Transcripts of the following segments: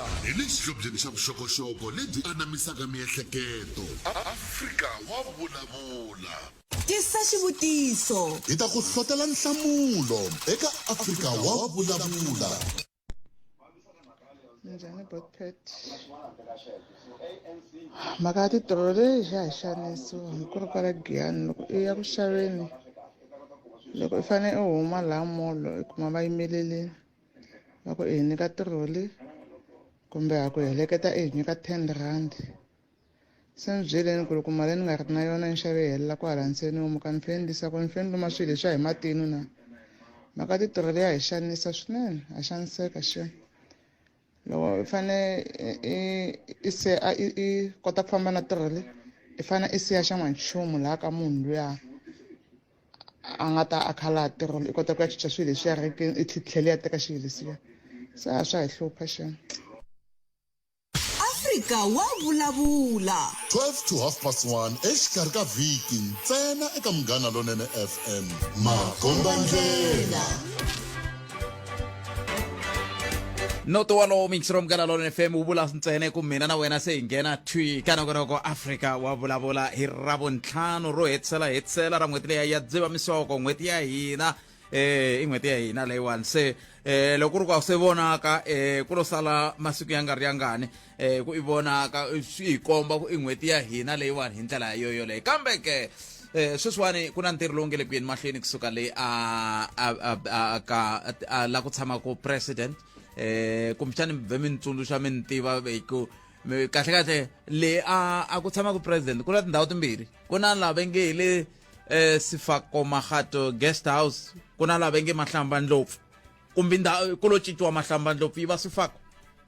Vulavula hi le xihlobyeni xa vuxokoxoko lebyi anamisaka miehleketo. Afrika wa vulavula. Tisa xivutiso. Hi ta ku hlotela nhlamulo eka Afrika wa vulavula. Minjhani Botpet mhaka ya titiroli ya hi xanisa hambi ku ri kwala Giyani loko i ya ku xaveni loko i fanele i huma laha mall i kuma va yimelelini va ku i hi nyika tiroli kumbe ha ku heleketa i hi nyika ten rand se ni byeleni ku loko mali ni nga ri na yona ni xave yi helela kwala ntseni muka ni fanele ni ndlisa ku ni fanele ni luma swilo leswiya hi matinu na mhaka titiroli ya hi xanisa swinene ha xaniseka xem loko i fane i i se a i i kota ku famba na tiroli i fane i siya xan'wanchumu laha ka munhu luya a nga ta a kha laha tiroli i kota ku ya cinca swilo leswiya rekeni i tlhela i ya teka xilo lesiya se a swa hi hlupha xem. Afrika wa vulavula. 12 to half past 1 exikarhi ka vhiki ntsena eka Munghana Lonene FM. Makombandlela. Noto walowo mixero wa Munghana Lonene FM wu vula ntsena ku mina na wena se hi nghena thwi ka nongonoko Afrika wa vulavula hi Ravuntlhanu ro hetisela hetisela ra n'hweti leya ya Dzivamisoko n'hweti ya hina eh i n'hweti ya hina leyiwani se eh loko ku ri ku a se vonaka eh ku lo sala masiku ya nga ri yangani eh ku i vonaka swi hi komba ku i n'hweti ya hina leyiwani hi ndlela yo yoleyo kambe ke eh sweswiwani ku na ntirho lowu nge le ku yeni mahlweni kusuka le a a a ka a la ku tshamaka president eh kumbexani mi vhe mi ni tsundzuxa mi ni tiva hi ku kahle kahle le a a ku tshamaka president ku na tindhawu timbirhi ku na lava nge hi le eh Sifako Magato guest house ku na lava nge Mahlamba Ndlopfu kumbe ndhawu ku lo cinciwa Mahlamba Ndlopfu yi va Sifako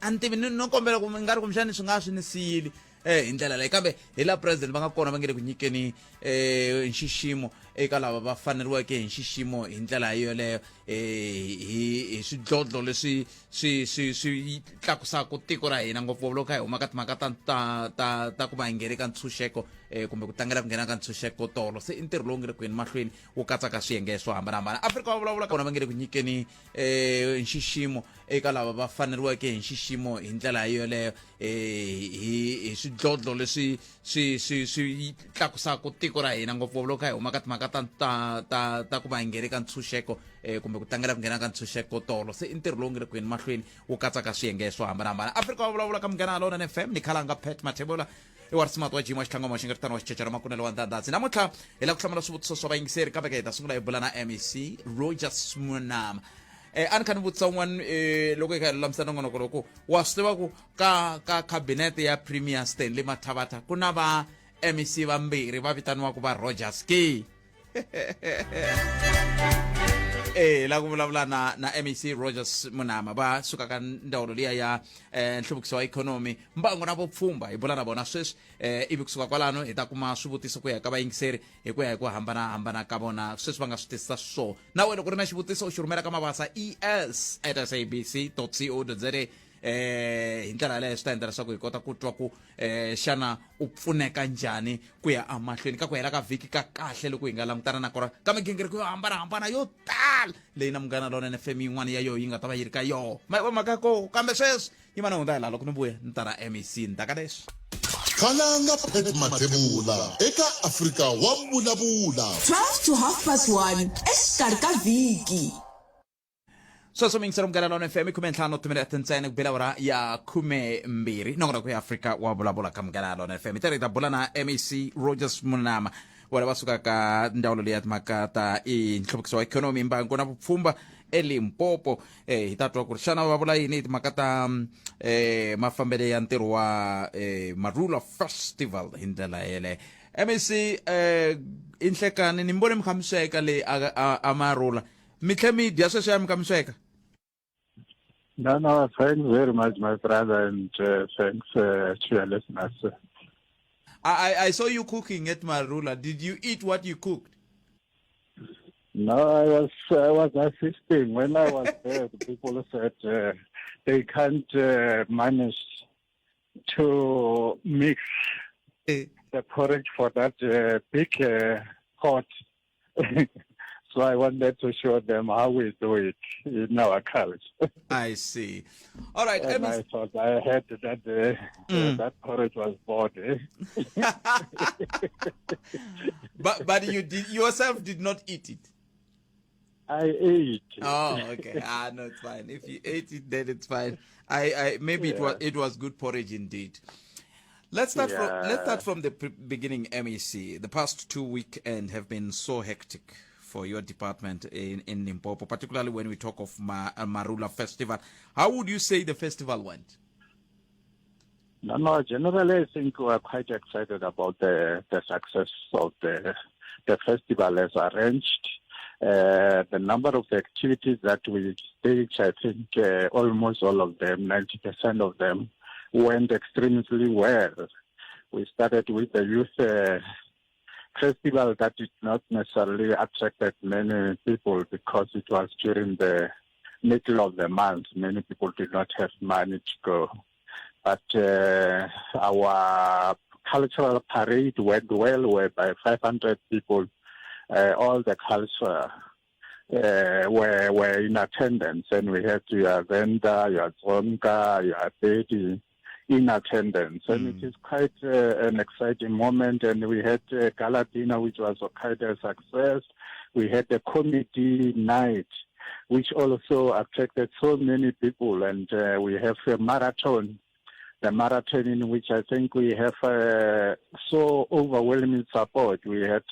a ni tivi ni no kombela ku nga ri kumbexani swi nga swi ni siyili eh hi ndlela leyi kambe hi laha president va nga kona va nge le ku nyikeni eh nxiximo eka lava va faneriweke hi nxiximo hi ndlela yoleyo eh hi hi swidlodlo leswi swi swi swi tlakusaka tiko ra hina ngopfu loko kha hi huma ka timhaka ta ta ta ta ku va hi nghene ka ntshunxeko eh, kumbe ku tlangela ku nghena ka ntshunxeko tolo se i ntirho lowu nge le ku yeni mahlweni wu katsaka swiyenge swo hambanahambana Afrika va vulavula kona va nge le ku nyikeni eh, nxiximo eka lava va faneriweke hi nxiximo hi ndlela yoleyo eh, hi hi swidlodlo leswi swi swi swi tlakusaka tiko ra hina ngopfu loko kha hi huma ka timhaka ta ta ta ta ku va hi nghene ka ntshunxeko eh, kumbe ku tlangela ku nghena ka ntshunxeko tolo se i ntirho lowu nge le ku yeni mahlweni wu katsaka swiyenge swo hambanahambana Afrika wa vulavula ka Munghana Lonene FM ni khalanga Pat Mathebula i wa risimati wa jima xitlhangoma xi nga ri tano wa xicecera makunelo wa ndandadzi namuntlha hi lava ku hlamula swivutiso swa vayingiseri kambe ke hi ta sungula hi bula na MEC Rogers Munama eh a ni kha ni vutisa un'wana eh loko hi kha hi lulamisa nongonoko loko wa swi tiva ku ka ka cabinet ya Premier Stanley Mathabatha ku na va MEC vambirhi va vitaniwaka va Rogers ke eh la ku vulavula na na MEC Rogers Munama va suka ka ndzawulo liya ya eh, nhluvukiso wa ikhonomi mbango na vupfhumba hi bula na vona sweswi eh, ivi kusuka kwalano hi ta kuma swivutiso ku ya ka vayingiseri hi ku ya hi ku hambana hambana ka vona sweswi va nga swi tisa swona na wena ku ri na xivutiso u xi rhumela ka mavasa es at sabc co za eh hi ndlela yaleyo swi ta endla leswaku hi kota ku twa ku eh xana u pfuneka njhani ku ya emahlweni ka ku hela ka vhiki ka kahle loko hi nga langutana na kona ka migingiriko yo hambanahambana yo tala leyi na Munghana Lonene FM yin'wana ya yoho yi nga ta va yi ri ka yoho ma yi mhaka ko kambe sweswi yi mana hundza hi laha loko ni vuya ni ta ra MEC ni ta ka leswi. Khalanga Pat Mathebula eka Afrika wa Vulavula. 12 to half past 1 exikarhi ka vhiki. Sweswo mingiselo Munghana Lona FM i 15 timinete ntsena ku bela awara ya 12 nongonoko ya Afrika wa vulavula ka Munghana Lona FM hi tirhi ta bula na MEC Rogers Munama vona va suka ka ndzawulo leyi ya timhaka ta i nhluvukiso wa ikhonomi mbangu na vupfhumba eLimpopo eh hi ta twa ku ri xana va vula yini hi timhaka ta eh mafambele ya ntirho wa eh Marula Festival hi ndlela yeleyo MEC eh i nhlekani ni mi vone mi kha mi sweka le a Marula mi tlhe mi dya sweswiya mi kha mi sweka? No, no, thanks very much, my brother, and thanks to your listeners. I saw you cooking at Marula. Did you eat what you cooked? No, I was assisting. When I was there, the people said they can't manage to mix the porridge for that big pot. So I wanted to show them how we do it in our culture. I see. All right. And I thought I heard that that porridge was bought. Eh? But you did yourself did not eat it. I ate. Oh, okay. Ah, no, it's fine. If you ate it, then it's fine. I maybe it was good porridge indeed. Let's start from the beginning, MEC. The past 2 weekends have been so hectic for your department in Limpopo, particularly when we talk of Marula Festival. How would you say the festival went? No, generally I think we are quite excited about the success of the festival as arranged. The number of activities that we staged, I think almost all of them, 90% of them, went extremely well. We started with the youth festival that did not necessarily attract that many people because it was during the middle of the month. Many people did not have money to go. But our cultural parade went well, whereby 500 people, all the culture were in attendance, and we had your Venda, your Tsonga, your Pedi in attendance. And it is quite an exciting moment. And we had a gala dinner, which was quite a success. We had a committee night, which also attracted so many people. And we have a marathon, the marathon in which I think we have so overwhelming support. We had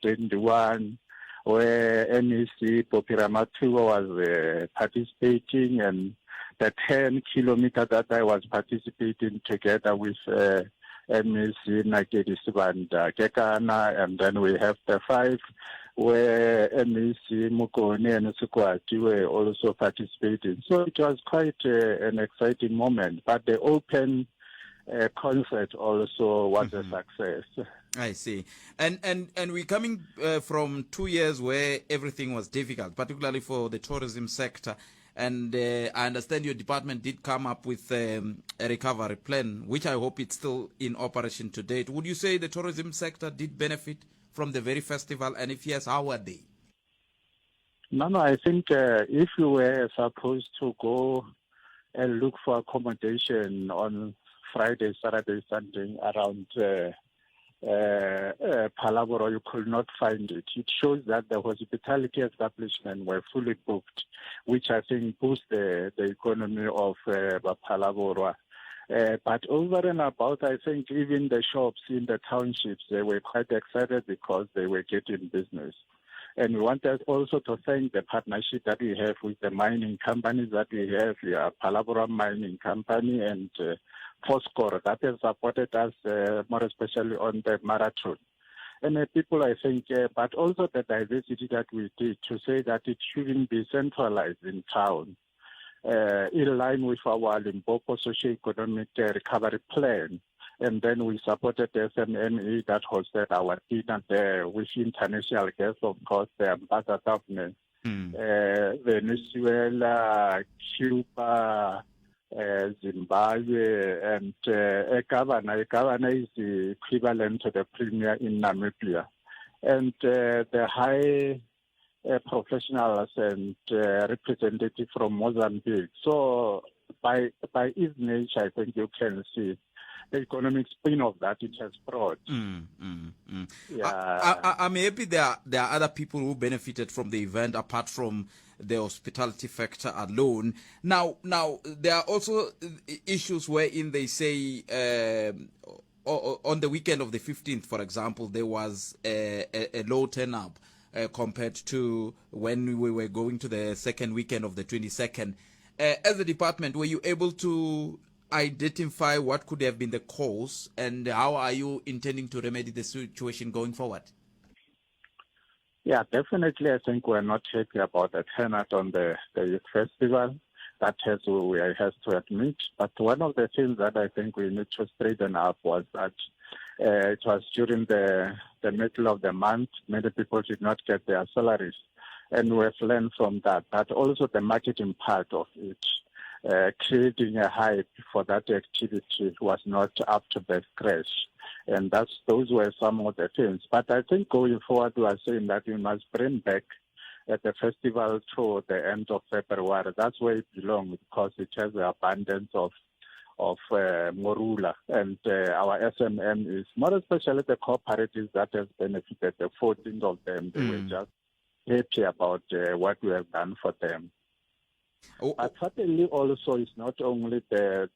21, where MEC Phophi Ramathuba was participating, and the 10 kilometer that I was participating together with MEC Nakedi Sibanda Kekana, and then we have the 5 where MEC Mokone and Sekwati were also participating. So it was quite an exciting moment. But the open concert also was a success. I see. And we're coming from 2 years where everything was difficult, particularly for the tourism sector. And I understand your department did come up with a recovery plan, which I hope it's still in operation to date. Would you say the tourism sector did benefit from the very festival? And if yes, how are they? No, I think if you were supposed to go and look for accommodation on Friday, Saturday, Sunday around Phalaborwa, you could not find it. It shows that the hospitality establishment were fully booked, which I think boosts the economy of Phalaborwa. But over and about, I think even the shops in the townships, they were quite excited because they were getting business. And we want us also to thank the partnership that we have with the mining companies that we have, Phalaborwa Mining Company and Foskor, that has supported us more especially on the marathon. And people, I think, but also the diversity that we did to say that it shouldn't be centralized in town, in line with our Limpopo socio-economic recovery plan. And then we supported the SMME that hosted our dinner there with international guests, of course, the ambassador of Venezuela, Cuba, Zimbabwe, and a governor. A governor is the equivalent to the premier in Namibia. And the high professionals and representative from Mozambique. So by its nature, I think you can see the economic spin-off that it has brought. Yeah. I'm happy there are other people who benefited from the event apart from the hospitality factor alone. Now there are also issues wherein they say on the weekend of the 15th, for example, there was a low turnout compared to when we were going to the second weekend of the 22nd. As a department, were you able to identify what could have been the cause, and how are you intending to remedy the situation going forward? Yeah, definitely. I think we're not happy about the turnout on the youth festival. That has we have to admit. But one of the things that I think we need to straighten up was that it was during the middle of the month. Many people did not get their salaries, and we've learned from that. But also the marketing part of it, creating a hype for that activity was not up to the scratch. And those were some of the things. But I think going forward, we are saying that we must bring back at the festival to the end of February. That's where it belongs because it has the abundance of morula, and our SMM is more especially the cooperatives that has benefited. The 14 of them, they were just happy about what we have done for them. Oh, But certainly also it's not only the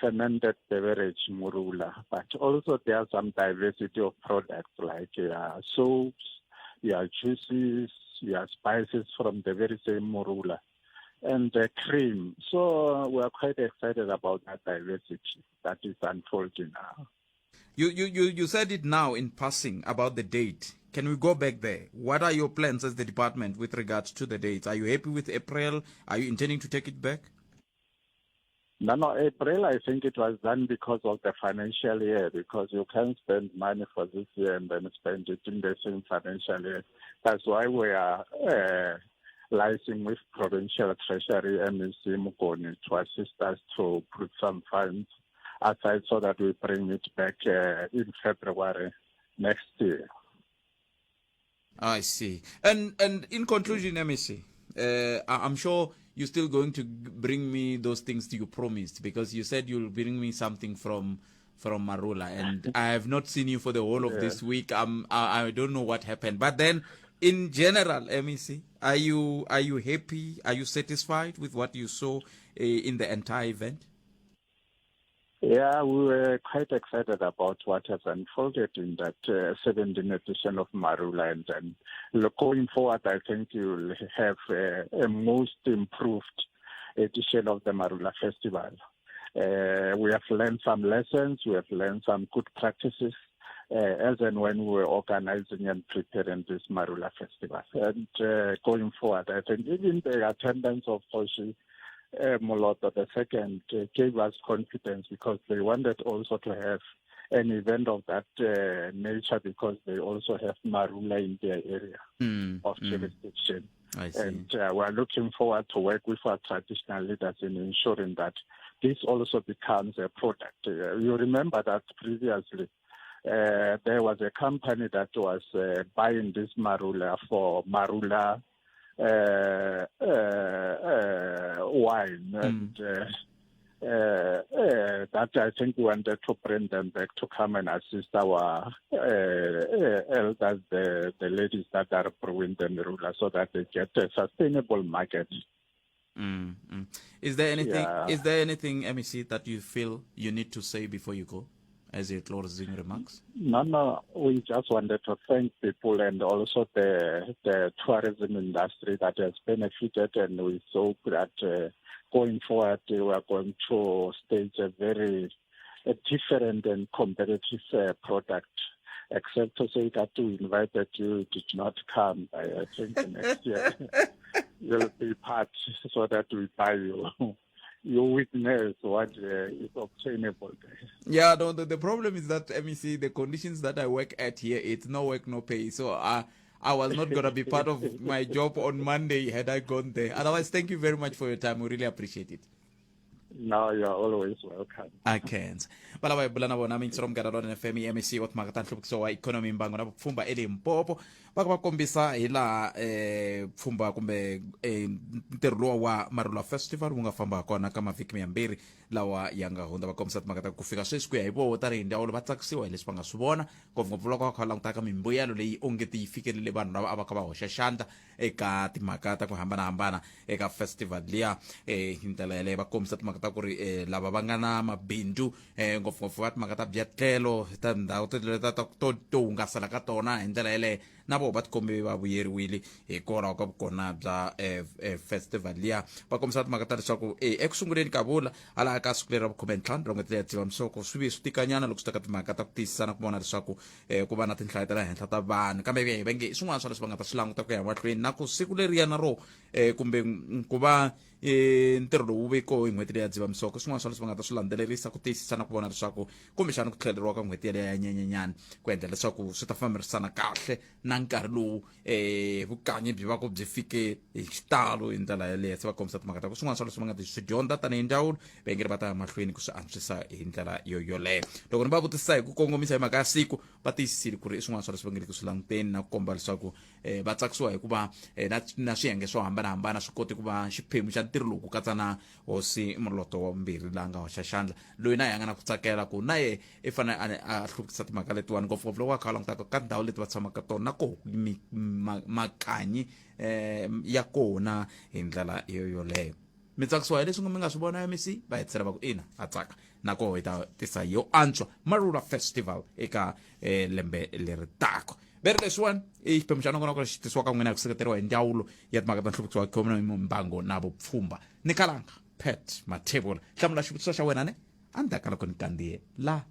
fermented beverage morula, but also there are some diversity of products like soaps, your juices, your spices from the very same morula, and the cream. So we are quite excited about that diversity that is unfolding now. You said it now in passing about the date. Can we go back there? What are your plans as the department with regards to the dates? Are you happy with April? Are you intending to take it back? No, April, I think it was done because of the financial year, because you can't spend money for this year and then spend it in the same financial year. That's why we are liaising with Provincial Treasury MEC Mukoni to assist us to put some funds aside so that we bring it back in February next year. I see. And in conclusion, MEC, I'm sure you're still going to bring me those things you promised, because you said you'll bring me something from Marula, and I have not seen you for the whole of this week. I don't know what happened. But then, in general, MEC, are you happy? Are you satisfied with what you saw in the entire event? Yeah, we were quite excited about what has unfolded in that 17th edition of Marula. And then look, going forward, I think you'll have a most improved edition of the Marula Festival. We have learned some lessons, we have learned some good practices as and when we were organizing and preparing this Marula Festival. And going forward, I think even the attendance of Kgosi Moloto the second gave us confidence, because they wanted also to have an event of that nature, because they also have Marula in their area of jurisdiction. I see. And we're looking forward to work with our traditional leaders in ensuring that this also becomes a product. You remember that previously there was a company that was buying this Marula for Marula wine, and that I think we wanted to bring them back to come and assist our elders, the ladies that are brewing the Marula, so that they get a sustainable market. Is there anything? Yeah. Is there anything, MEC, that you feel you need to say before you go, as your closing remarks? No, we just wanted to thank people and also the tourism industry that has benefited, and we hope that going forward we are going to stage a very a different and competitive product. Except to say that we invited you, did not come. I think next year you'll be part so that we buy you. You witness what is obtainable there. Yeah, no, the problem is that, MEC, the conditions that I work at here, it's no work, no pay. So I was not going to be part of my job on Monday had I gone there. Otherwise, thank you very much for your time. We really appreciate it. No, you're always welcome. I can't. Valava hi bula na vona mintsi Munghana Lonene FM, MEC wa timhaka ta nhluvukiso wa ikhonomi, mbango na vupfhumba eLimpopo, va ka va kombisa hi laha pfhumba kumbe ntirho luwa wa Marula Festival wu nga famba kona ka mavhiki mambirhi lawa ya nga hundza. Va kombisa timhaka ta ku fika sweswi ku ya hi voho tanihi ndzawulo va tsakisiwa hi leswi va nga swi vona, ngopfungopfu loko va kha va languta ka mimbuyelo leyi ongeti yi fikelele vanhu lava a va kha va hoxa xandla eka timhaka ta ku hambanahambana eka festival liya. Hi ndlela yaleyo va kombisa timhaka ta ku ri lava va nga na mabindzu, ngopfungopfu va timhaka ta byetlelo, ta ndhawu ta to hungasela ka tona, hi ndlela yaleyo na voho va tikombe va vuyeriwile hikwalaho ka vukona bya festival liya. Va kombisa timhaka ta leswaku eku sunguleni ka vula hala ka siku leri ra vukhumentlhanu ra n'hweti leya Dzivamisoko swi ve swi tikanyana loko swi ta ka timhaka ta ku tiyisisa na ku vona leswaku ku va na tinhlayo ta le henhla ta vanhu, kambe va nge i swin'wana swa leswi va nga ta swi languta ku ya mahlweni na ku siku leriya na ro kumbe ku va e ntirho lowu wu ve koho hi n'hweti leyi ya Dzivamisoko swin'wana swa leswi va nga ta swi landzelerisa ku tiyisisa na ku vona leswaku kumbexana ku tlheleriwa ka n'hweti yaleyo ya Nyenyenyani ku endla leswaku swi ta famberisana kahle na nkarhi lowu um vukanyi byi va ku byi fike hi xitalo hi ndlela yaleyo. Se va kombisa timhaka ta ku swin'wana swa leswi va nga ti swi dyondza tanihi ndzawulo va nge ri va ta ya mahlweni ku swi antswisa hi ndlela yo yoleyo. Loko ni va vutisa hi ku kongomisa hi mhaka ya siku, va tiyisisile ku ri i swin'wana swa leswi va nge le ku swi languteni na ku komba leswaku um va tsakisiwa hi ku va na, na swiyenge swo hambanahambana swi kote ku va xiphemu xa ntirho lowu, ku katsa na hosi Moloto wa vumbirhi laha nga hoxa xandla, loyi na ye a nga na ku tsakela ku na ye i fanele a hluvukisa timhaka letiwani, ngopfungopfu loko a kha a langutaka ka ndhawu leti va tshamaka tona na koho makanyi um ya kona hi ndlela yo yoleyo. Mi tsakisiwa hi leswi mi nga swi vona MEC? Va hetisela va ku ina, ha tsaka na koho hi ta tisa yo antswa Marula Festival eka eh, lembe leri taka. Veri leswiwani i xiphemu xa nongonoko lexi tisiwaka n'wina hi ku seketeriwa hi ndzawulo ya timhaka ta nhluvukiso wa ikhonomi, mimbango na vupfhumba. Ni kalanga Pat Mathebula hlamula xivutiso xa wena ne endzhaku ka loko ni kandziye la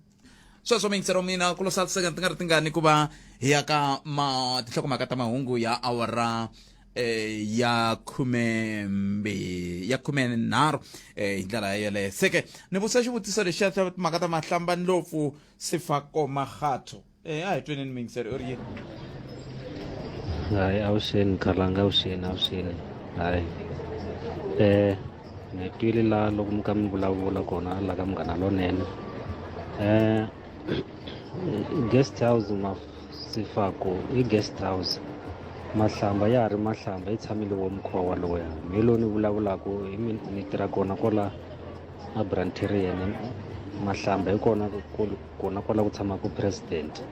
sweswo. Miyingisero mina ku losa tisecond ti nga ri tingani ku va hi ya ka ma tinhlokomhaka ta mahungu ya awara ya 13 hi ndlela yeleyo. Seke ni vutisa xivutiso lexiya xa timhaka ta mahlamba ndlopfu Sefako Makgatho. A hi tweneni miyingiseri u ri yini. Hayi, avuxeni khalanga, avuxeni, avuxeni. Hayi, ni twile la loko mi ka mi vulavula kona la ka Munghana Lonene. Guest house Masifako i guest house, mahlamba ya ha ri mahlamba, yi tshamile wo mukhuva waloya. Me loyi ni vulavulaka hi ni tirha kona kwala a Brandterian, mahlamba hi kona kona kwala ku tshamaka president.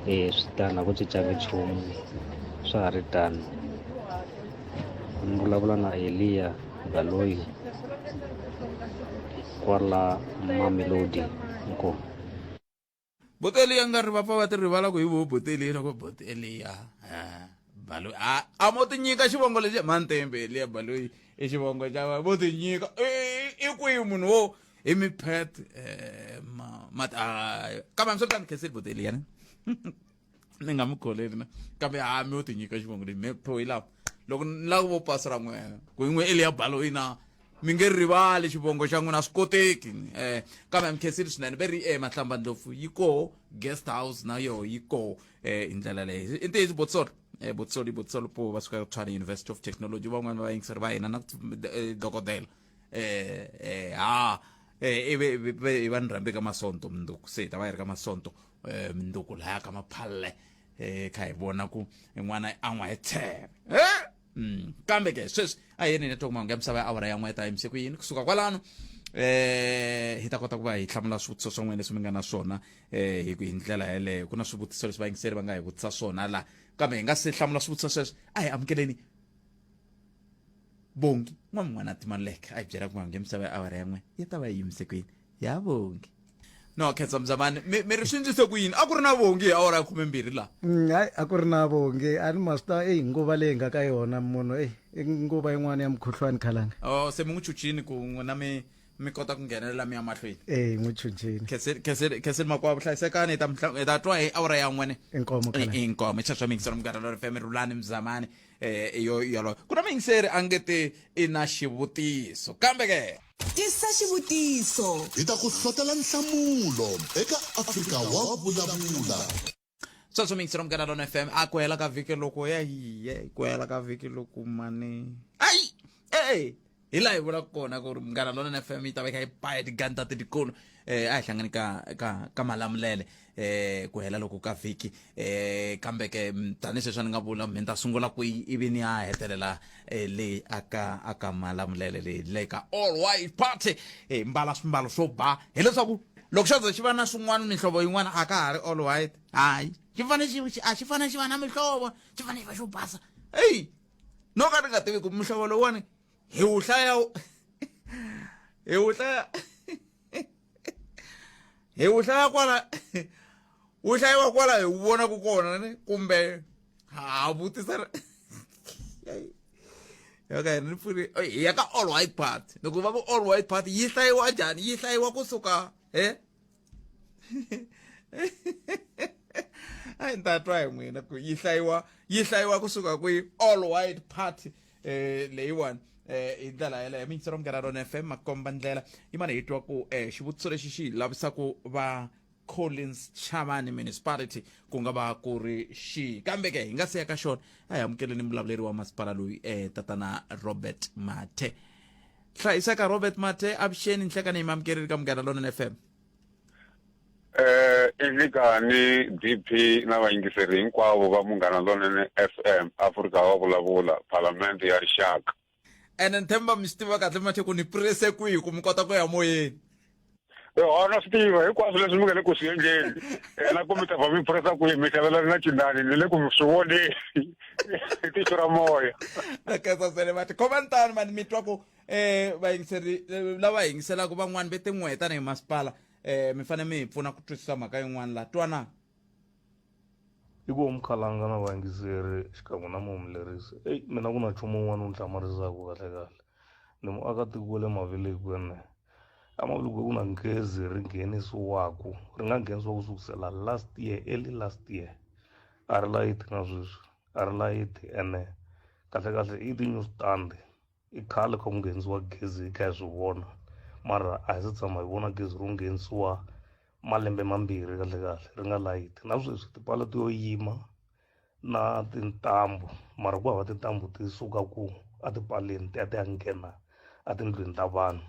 E swi tano, a ku cincanga nchumu, swa ha ri tano. Ni vulavula na Eliya Baloyi kwala Mamelodi. Inkomu. Boteliya nga ri va pfa va ti rivala ku hi vo Boteliya loko Boteliya Baloyi a mo ti nyika xivongo lexi Mantembe Eliya Baloyi i xivongo xa vo ti nyika i kwihi munhu wo hi mi pet ma ma kambe hambi swi ri tano khenseli Boteliya ne ni nga mi kholeli na kambe ha mi yo ti nyika xivongo lexi me pho hi lava loko ni lava vo pasi ra n'wina ku yin'we Eliya Baloyi na mi nge rivali xivongo xa n'wina, a swi koteki. Kambe mi khensile swinene. Ve ri mahlamba ndlopfu yi koho, guest house na yoho yi koho hi ndlela leyo. I ntiyiso Botsolo, Botsolo, Botsolo po va suka Tshwane University of Technology, van'wani va yingiseri va hina na dokodela ha ivi ivi va ni rhambe ka masonto mundzuku, se hi ta va hi ri ka masonto mundzuku laya ka maphalle kha hi vona ku n'wana a n'wa hi tsheve. Kambe ke sweswi a hi yeni network mahungu ya misava ya awara ya n'we ta yimise ku yini. Kusuka kwalano hi ta kota ku va hi hlamula swivutiso swa n'wina leswi mi nga na swona hi ku hi ndlela yeleyo. Ku na swivutiso leswi vayingiseri va nga hi vutisa swona la, kambe hi nga se hlamula swivutiso sweswo, a hi amukeleni Bongi n'wamun'wana Timaleke a hi byela ku mahungu ya misava ya awara ya n'we ya ta va yi yimise ku yini ya Bongi. No khensa mzamani, mi ri swi ndlise ku yini a ku ri na Bongi hi awara ya 12 la? Hayi, a ku ri na Bongi a ni ma swi tiva eyi nguva leyi nga ka yona munhu eyi i nguva yin'wana ya mukhuhlwani khalanga. Oh, se mi n'wi chuchini ku n'wina mi kota ku nghenelela mi ya mahlweni. Eyi, n'wi chuchini. Khenseli makwavo, hlayisekani, hi ta twa hi awara ya n'we ne. Inkomo khalanga. Inkomo xaswa miyingiselo Munghana Lolo FM, Rhulani Mzamani yo yoloyo. Ku na muyingiseri a nge te i na xivutiso kambe ke Tisa xivutiso. Hi ta ku hlotela nhlamulo eka Afrika wa Vulavula. Sweswo miyingiselo Munghana Lolo FM, a ku hela ka vhiki loko ya yiye ku hela ka vhiki loko mani ayi e hi laha hi vulaka kona ku ri Munghana Lonene FM yi ta va yi kha yi baya tiganda letikulu. A hi hlangani ka Malamulele ku hela loko ka vhiki. Kambe ke tanihi sweswi a ni nga vula mi ta sungula kwihi ivi ni ya hetelela leyi aka Malamulele leyi le ka all white party, hi mbala swimbalo swo ba, hileswaku loko xo ze xi va na swin'wana mihlovo yin'wana a ka ha ri all white. Hayi, xi fane xi a xi fane xi va na mihlovo, xi fane xi va xo basa. Eyi, no ka ni nga tivi ku muhlovo lowuwani hi wu hlaya hi wu hlaya hi wu hlaya kwala wu hlayiwa kwala hi wu vonaka kona ne kumbe ha vutisa okay ni pfuri hi ya ka all white party. Loko va ku all white party yi hlayiwa njhani? Yi hlayiwa kusuka a ni ta twa hi n'wina ku yi hlayiwa kusuka kwi all white party leyiwani. Hi ndlela yeleyo miyingisero Munghana Lonene FM makomba ndlela yimana hi twa ku xivutiso lexi xi hi lavisaku va Collins Chavani Municipality ku nga va ku ri xihi, kambe ke hi nga se ya ka xona a hi amukeleni muvulavuleri wa masipala loyi tatana Robert Mathe. Hlayiseka Robert Mathe, avuxeni, nhlekani hi mamukeleli ka Munghana Lonene FM. Inhlikani DP na vayingiseri hinkwavo va Munghana Lonene FM, Afrika wa vulavula, Palamende ya Rixaka. Ene ni themba mi swi tiva kahle Mathe ku ni prese kwihi ku mi kota ku ya moyeni. Eho, na swi tiva hinkwaswo leswi mi nga le ku swi endleni. Na ku mi ta va mi presa kwihi mi xavela na cindani ni le ku swi voneni hi tihlo ra moya. Na khensa swinene Mathe. Khomani tano mani mi twa ku vayingiseri lava yingiselaka van'wani ve tin'we tanihi masipala mi fanele mi hi pfuna ku twisisa mhaka yin'wana la twana. I ku mukhalanga na vayingiseri xikan'we na muhumelerisi. Eyi mina ku na nchumu wun'wana wu ni hlamarisaka kahle kahle. Ni muakatiko wa le Maviligweni. A Maviligweni ku na gezi ri nghenisiwaku ri nga nghenisiwa ku sukusela last year early last year a ri layiti na sweswi a ri layiti ene kahle kahle i ti-new stand. I khale kha ku nghenisiwa gezi hi kha hi swi vona mara a hi se tshama hi vona gezi ro nghenisiwa malembe mambirhi kahle kahle ri nga layiti na sweswi tipala ti yo yima na tintambu mara ku hava tintambu ti suka ku a tipaleni ti ya ti ya nghena etindlwini ta vanhu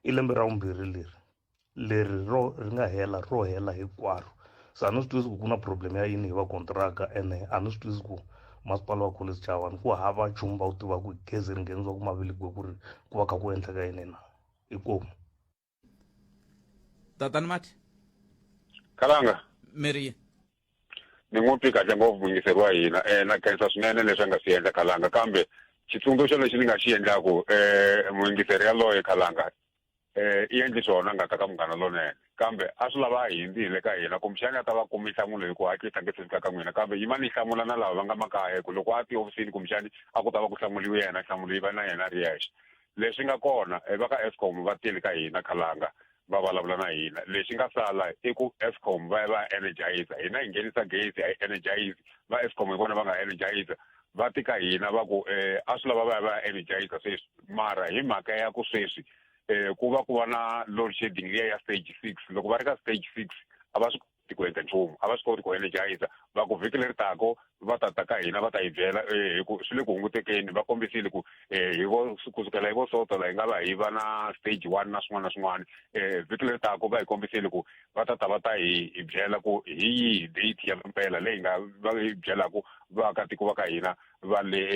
i lembe ra vumbirhi leri. Leri ro ri nga hela ro hela hinkwaro se a ni swi twisisi ku ku na problem ya yini hi va kontiraka ene a ni swi twisisi ku masipala wa Collins Chavani ku hava nchumu va wu tivaka hi gezi ri nghenisiwa ku Maviligwe ku ri ku va kha ku endleka yini na inkomu. Tatani Mati. Kalanga. Meriya. Ni n'wi twi kahle ngopfu muyingiseri wa hina na khensa swinene leswi a nga swi endla Khalanga kambe xitsundzuxo lexi ni nga xi endlaku muyingiseri yaloye Khalanga I endli swona nga ta ka Munghana Lonene kambe a swi lava a hindzile ka hina kumbexani a ta va kumi nhlamulo hi ku hatlisa nge se fika ka n'wina kambe yima ni hlamula na lava va nga makaya hi ku loko a tihofisini kumbexani a ku ta va ku hlamuriwe yena nhlamulo yi va na yena a ri yexe. Leswi nga kona va ka Eskom va tile ka hina Khalanga va vulavula na hina lexi nga sala i ku Eskom va ya va ya energizer hina hi nghenisa gezi a hi energize va Eskom hi vona va nga energizer va ti ka hina va ku a swi lava va ya va ya energizer sweswi mara hi mhaka ya ku sweswi ku va ku va na load shedding liya ya stage 6 loko va ri ka stage 6 a va swi koti ku endla nchumu a va swi koti ku energizer va ku vhiki leri tako va ta ta ka hina va ta hi byela hi ku swi le ku hungutekeni va kombisile ku hi vo kusukela hi vo Soto la hi nga va hi va na stage 1 na swin'wana na swin'wana vhiki leri tako va hi kombisile ku va ta ta va ta hi byela ku hi yihi date ya mpela leyi nga va hi byelaku vaakatiko va ka hina va le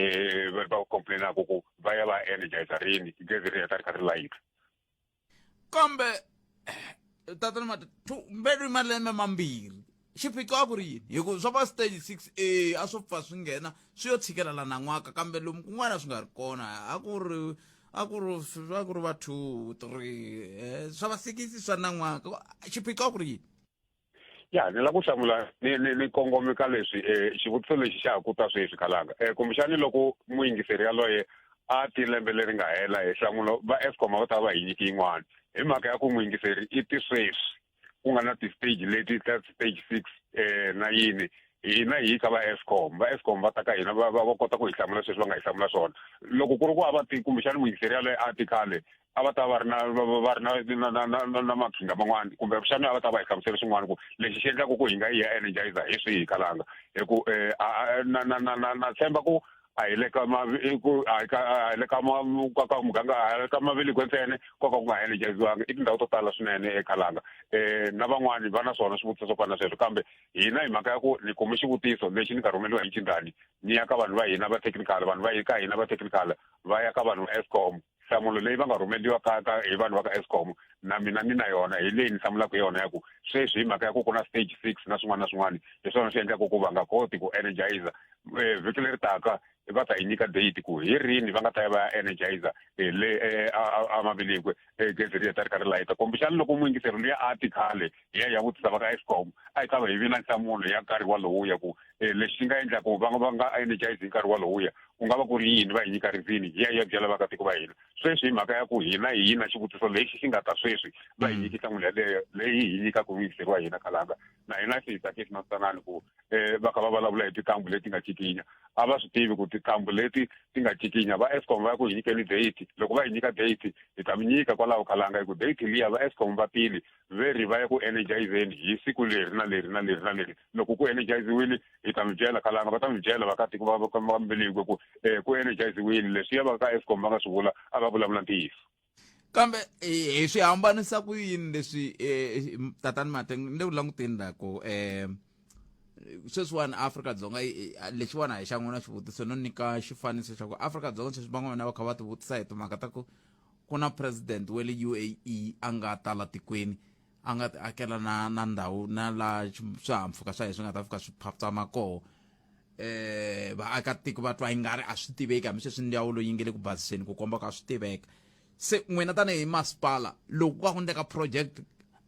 va complainaka ku va ya va energizer rini gezi ri heta ri kha ri layita. Kambe tatana Mati mbelu malembe mambirhi xiphiqo a ku ri yini hi ku swa va stage 6 a a swo pfa swi nghena swi yo tshikelela nan'waka kambe lomu kun'wana swi nga ri kona a ku ri a ku ri a ku ri va 2 3 swa va 6 swa nan'waka xiphiqo a ku ri yini. Ya ni lava ku hlamula ni ni ni kongome ka leswi xivutiso lexi xa ha ku ta sweswi Khalanga kumbexani loko muyingiseri yaloye a ti lembe leri nga hela hi nhlamulo va Eskom a va ta va hi nyiki yin'wana hi mhaka ya ku muyingiseri i ti sweswi ku nga na ti-stage leti ta stage 6 na yini hina hi ka va Eskom va Eskom va ta ka hina va va kota ku hi hlamula sweswi va nga hi hlamula swona loko ku ri ku a va ti kumbexani muyingiseri yaloye a ti khale a va ta va ri na va ri na na na na na maqhinga man'wana kumbe xana a va ta va hi hlamusela swin'wana ku lexi xi endlaku ku hi nga yi ya energizer hi swihi Khalanga hi ku na na na na na tshemba ku a hi le ka ku a hi ka a hi le ka ka ka muganga a hi ka Maviligwe ntsena ko ka ku nga energiziwangi i tindhawu to tala swinene eKhalanga na van'wani va na swona swivutiso swo fana na sweswo kambe hina hi mhaka ya ku ni kume xivutiso lexi ni nga rhumeliwa hi Nchindani ni ya ka vanhu va hina va technical vanhu va ka hina va technical va ya ka vanhu va Eskom nhlamulo leyi va nga rhumeliwa ka ka hi vanhu va ka Eskom na mina ni na yona hi leyi ni hlamulaka yona ya ku sweswi hi mhaka ya ku ku na stage 6 na swin'wana na swin'wana hi swona swi endlaka ku va nga koti ku energizer vhiki leri taka va ta hi nyika date ku hi rini va nga ta ya va ya energizer le a Maviligwe gezi ri heta ri kha ri layita kumbexana loko muyingiseri luya a ti khale hi ya ya vutisa va ka Eskom a hi ta va hi vi na nhlamulo ya nkarhi walowuya ku lexi xi nga endla ku va nga va nga energize hi nkarhi walowuya. Ku nga va ku ri yini va hi nyika reason hi ya hi ya byela vaakatiko va hina sweswi hi mhaka ya ku hina hi na xivutiso lexi xi nga ta sweswi va hi nyiki nhlamulo yaleyo leyi hi nyikaka muyingiseri wa hina khalanga. Na hina swi hi tsakisi na switanani ku va kha va vulavula hi tintambu leti nga cikinya. A va swi tivi ku tintambu leti ti nga cikinya va Eskom va ya ku hi nyikeni date. Loko va hi nyika date hi ta mi nyika kwalaho khalanga hi ku date liya va Eskom va tile ve ri va ya ku energizeni hi siku leri na leri na leri na leri. Loko ku energiziwile hi ta mi byela khalanga, va ta mi byela vaakatiko va va Mbiligwe ku ku energiziwile. Leswiya va ka Eskom va nga swi vula a va vulavula ntiyiso. Kambe hi swi hambanisa ku yini leswi tatani Mathe ni le ku languteni la ku sweswiwani Afrika-Dzonga lexiwani a hi xa n'wina xivutiso no nyika xifaniso xa ku Afrika-Dzonga sweswi van'wana va kha va tivutisa hi timhaka ta ku ku na president wa le UAE a nga ta la tikweni a nga ti akela na na ndhawu na la swihahampfhuka swa yena swi nga ta fika swi phatsama koho. Vaakatiko va twa ingari a swi tiveki hambi sweswi ndzawulo yi nge le ku basiseni ku komba ku a swi tiveka. Se n'wina tanihi masipala loko ku va ku endleka project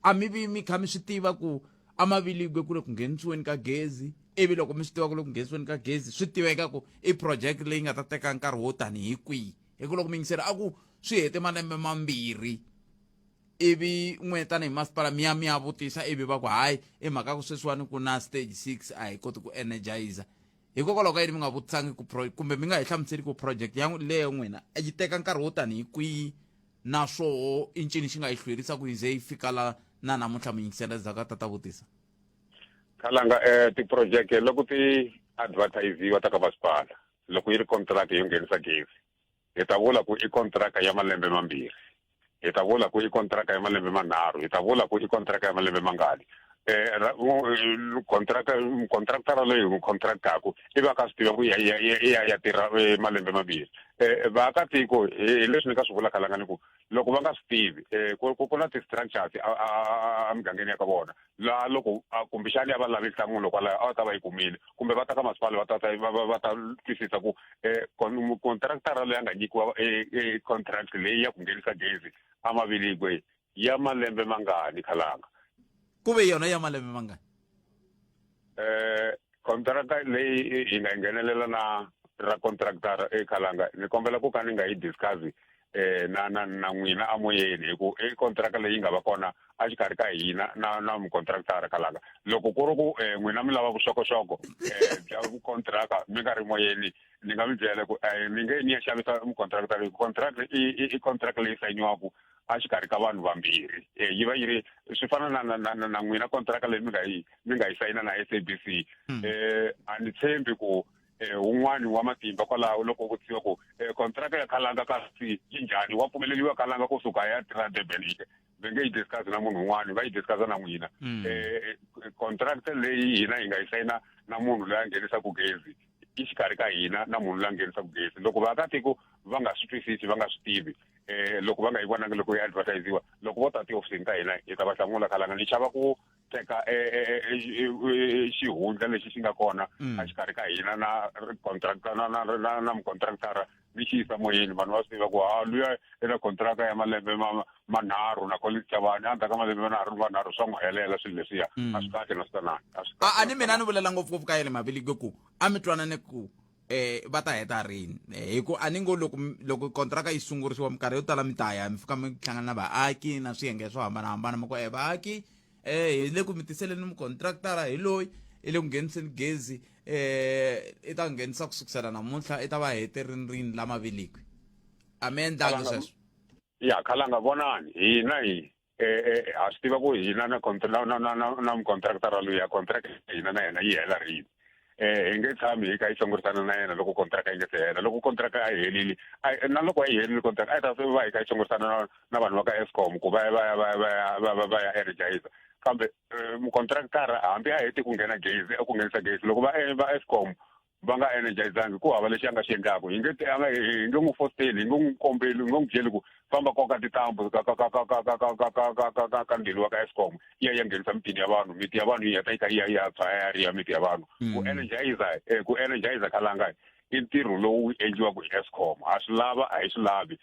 a mi vi mi kha mi swi tiva ku a Maviligwe ku le ku nghenisiweni ka gezi, ivi loko mi swi tiva ku le ku nghenisiweni ka gezi swi tiveka ku i project leyi nga ta teka nkarhi wo tanihi kwihi, hi ku loko muyingiseri a ku swi hete malembe mambirhi ivi n'we tanihi masipala mi ya mi ya vutisa ivi va ku hayi i mhaka ku sweswiwani ku na stage 6 a hi koti ku energizer, hikokwalaho ka yini mi nga vutisangi ku kumbe mi nga hi hlamuseli ku project ya leyo n'wina yi teka nkarhi wo tanihi kwihi, naswoho i ncini xi nga yi hlwerisa ku yi ze yi fika la na namuntlha muyingisela endzhaku ka tata vutisa? Khalanga, ti-project loko ti advertisiwa ta ka masipala, loko yi ri contract yo nghenisa gezi, hi ta vula ku i contract ya malembe mambirhi, hi ta vula ku i contract ya malembe manharhu, hi ta vula ku i contract ya malembe mangani. Contract, contractor leyi n'wi contractaku i va ka swi tiva ku ya ya ya ya tirha malembe mambirhi. Vaakatiko hi leswi ni nga swi vula khalanga ni ku loko va nga swi tivi ku na ti-structures a mugangeni ya ka vona laha loko kumbexani a va lavi nhlamulo kwalaho a va ta va yi kumile, kumbe va ta ka masipala va ta ta va ta twisisa ku contractor loyi a nga nyikiwa contract leyi ya ku nghenisa gezi a Maviligwe ya malembe mangani khalanga. Ku ve yona ya malembe mangani? Contract leyi hi nga nghenelela na ra contractor e khalanga, ni kombela ku ka ni nga yi discuss na na na n'wina amoyeni, hi ku i contract leyi nga va kona a xikarhi ka hina na na mucontractor khalanga. Loko ku ri ku n'wina mi lava vuxokoxoko bya contract mi nga ri moyeni, ni nga mi byela ku ni nge ni ya xavisa mucontractor leyi. Contract i contract leyi sayiniwaka a xikarhi ka vanhu vambirhi, yi va yi ri swi fana na na na na n'wina contract leyi mi nga yi sayina na SABC. A ni tshembi ku wun'wani wa matimba kwalaho loko vutisiwa ku contract ya khalanga kasi yi njhani, wa pfumeleliwa khalanga kusuka ya tirha Durban ke va nge yi discuss na munhu un'wani, va yi discuss na n'wina. Contract leyi hina hi nga yi sayina na munhu loyi a nghenisaka gezi i xikarhi ka hina na munhu loyi a nghenisaka gezi. Loko vaakatiko va nga swi twisisi, va nga swi tivi, loko va nga yi vonangi loko yi advertisiwa, loko vo ta tihofisini ta hina hi ta va hlamula khalanga. Ni chava ku teka xihundla lexi xi nga kona a xikarhi ka hina na contractor na na na na mucontractor ni xi yisa moyeni, vanhu va swi tiva ku ha luya i na contract ya malembe manharhu na Collins Chavani, endzhaku ka malembe manharhu swa n'wi helela swilo leswiya. A swi kahle na switanani, a swi A ni mina ni vulela ngopfungopfu ka yele Maviligwe ku a mi twanane ku va ta heta rini, hi ku a ni ngo loko loko kontraka yi sungurisiwa minkarhi yo tala mi ta ya mi fika mi hlangana na vaaki na swiyenge swo hambanahambana, mi ku vaaki hi le ku mi tiseleni mucontractara hi loyi i le ku ngheniseni gezi, i ta nghenisa ku sukusela namuntlha, i ta va hete rini rini la Maviligwe. A mi endlangi sweswo? Ya khalanga, vonani, hina hi ha swi tiva ku hina na na na na na mucontractor loyi ya contract hina na yena yi hela rini. Hi nge tshami hi kha hi hlongorisana na yena loko contract yi nga se hela. Loko contract a yi helile, na loko a yi helile contract a yi ta va hi kha hi hlongorisana na vanhu va ka Eskom ku va ya va ya va ya va ya va va va ya energizer. Kambe mucontractor hambi a hete ku nghena gezi, ku nghenisa gezi, loko va va Eskom va nga energizangi, ku hava lexi a nga xi endlaku. Hi nge a nga hi nge n'wi fosteli, hi nge n'wi kombeli, hi nge n'wi byeli ku famba koka tintambu ka ka ka ka ka ka ka ka ka ka ka ka ka ndzilo wa ka Eskom yi ya ya nghenisa mitini ya vanhu, miti ya vanhu yi heta yi kha yi ya yi ya tshwa ya ri ya miti ya vanhu. Ku energizer ku energizer khalanga i ntirho lowu endliwaka hi Eskom, ha swi lava a hi swi lavi,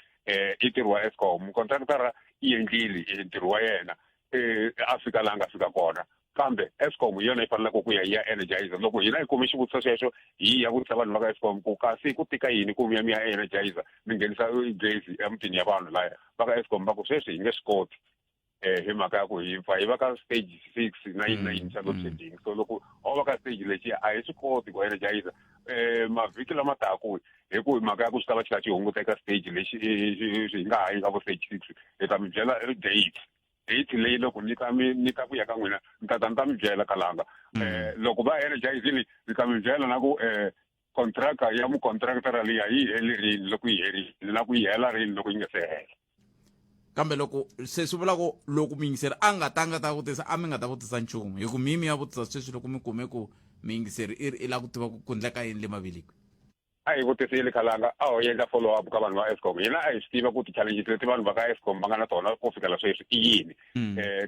i ntirho wa Eskom. Contractor i endlile ntirho wa yena, a fika laha a nga fika kona. Kambe Eskom hi yona yi faneleke ku ya yi ya energizer. Loko hina hi kume xivutiso xexo, hi ya vutisa vanhu va ka Eskom ku kasi ku tika yini ku mi ya mi ya energizer, mi nghenisa gezi emitini ya vanhu laya. Va ka Eskom va ku sweswi hi nge swi koti hi mhaka ya ku hi pfa hi va ka stage 6 na yini na yini xa load shedding. So loko ho va ka stage lexi a hi swi koti ku energizer mavhiki lama taku, hi ku hi mhaka ya ku swi ta va xi kha xi hunguteka stage lexi hi nga ha yi ka vo stage 6. Hi ta mi byela date leyi loko ni ta mi ni ta ku ya ka n'wina, ni ta ta ni ta mi byela kalanga. Loko va energizini, ni ta mi byela na ku contract ya mucontractor liya yi heli rini, loko yi herile, na ku yi hela rini loko yi nga se hela. Kambe loko se swi vula ku loko muyingiseri a nga tanga ta vutisa, a mi nga ta vutisa nchumu, hi ku mimi ya vutisa sweswi loko mi kume ku muyingiseri i ri i lava ku tiva ku ku ndleka yini le Mavelikwi. A hi vutisile khalanga, a ho endla follow up ka vanhu va Eskom. Hina a hi swi tiva ku ti-challenges leti vanhu va ka Eskom va nga na tona ku fikela sweswi i yini.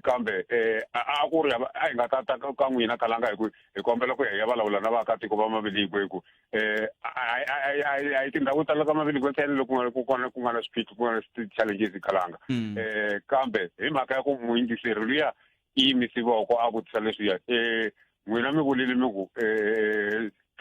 Kambe a ku ri a hi nga ta ta ka n'wina khalanga hi ku hi kombela ku ya hi ya vulavula na vaakatiko va Mavelikwe, hi ku a hi tindhawu tala ka Mavelikwe ntsena loko ku kona ku nga na swiphiqo, ku nga na ti-challenges khalanga. Kambe hi mhaka ya ku muyingiseri luya i yimise voko a vutisa leswiya, n'wina mi vulile mi ku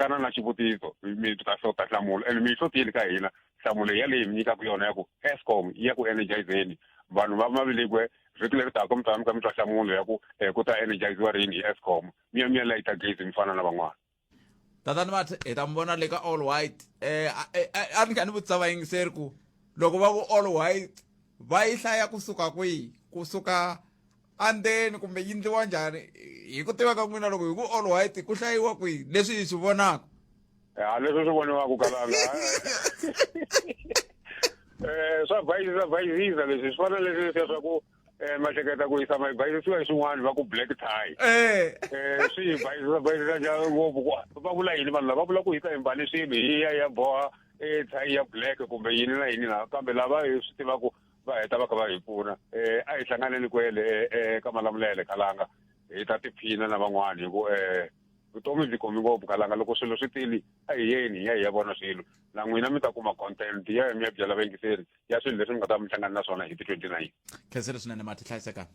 tana na xivutiso mi ta hlota nhlamulo, and mi yi hlotile ka hina nhlamulo yaleyi mi nyikaka yona ya ku Eskom yi ya ku energizeni vanhu va Mavelikwe. Vhiki leri taka mi ta mi kha mi twa nhlamulo ya ku ku ta energiziwa rini hi Eskom, mi ya mi ya layita gezi mi fana na van'wana. Tatani Mathe, hi ta mi vona le ka all white. A ni kha ni vutisa vayingiseri ku loko va ku all white va yi hlaya kusuka kwihi, kusuka andzeni kumbe yi ndliwa njhani? Hi ku tiva ka n'wina, loko hi ku all white ku hlayiwa kwihi leswi hi swi vonaka? Ya leswi swi voniwaka kalanga, swa bayizisa, bayizisa leswi swi fana leswi leswiya swa ku mahleketa ku yisa ma bayizisiwa hi swin'wana va ku black tie. Swi hi bayizisa, bayizisa njhani ngopfu ku va vula yini vanhu lava vula ku hisa hi mbale swilo hi ya ya boha tie ya black kumbe yini na yini na, kambe lava hi swi tivaku va heta va kha va hi pfuna. A hi hlanganeni kwele ka Malamulele khalanga, hi ta tiphina na van'wani, hi ku vutomi byi komi ngopfu khalanga. Loko swilo swi tili, a hi yeni hi ya hi ya vona swilo na n'wina, mi ta kuma content ya mi ya byela vayingiseri ya swilo leswi mi nga ta mi hlangana na swona hi ti 29. Khensile swinene Mati, hlayiseka.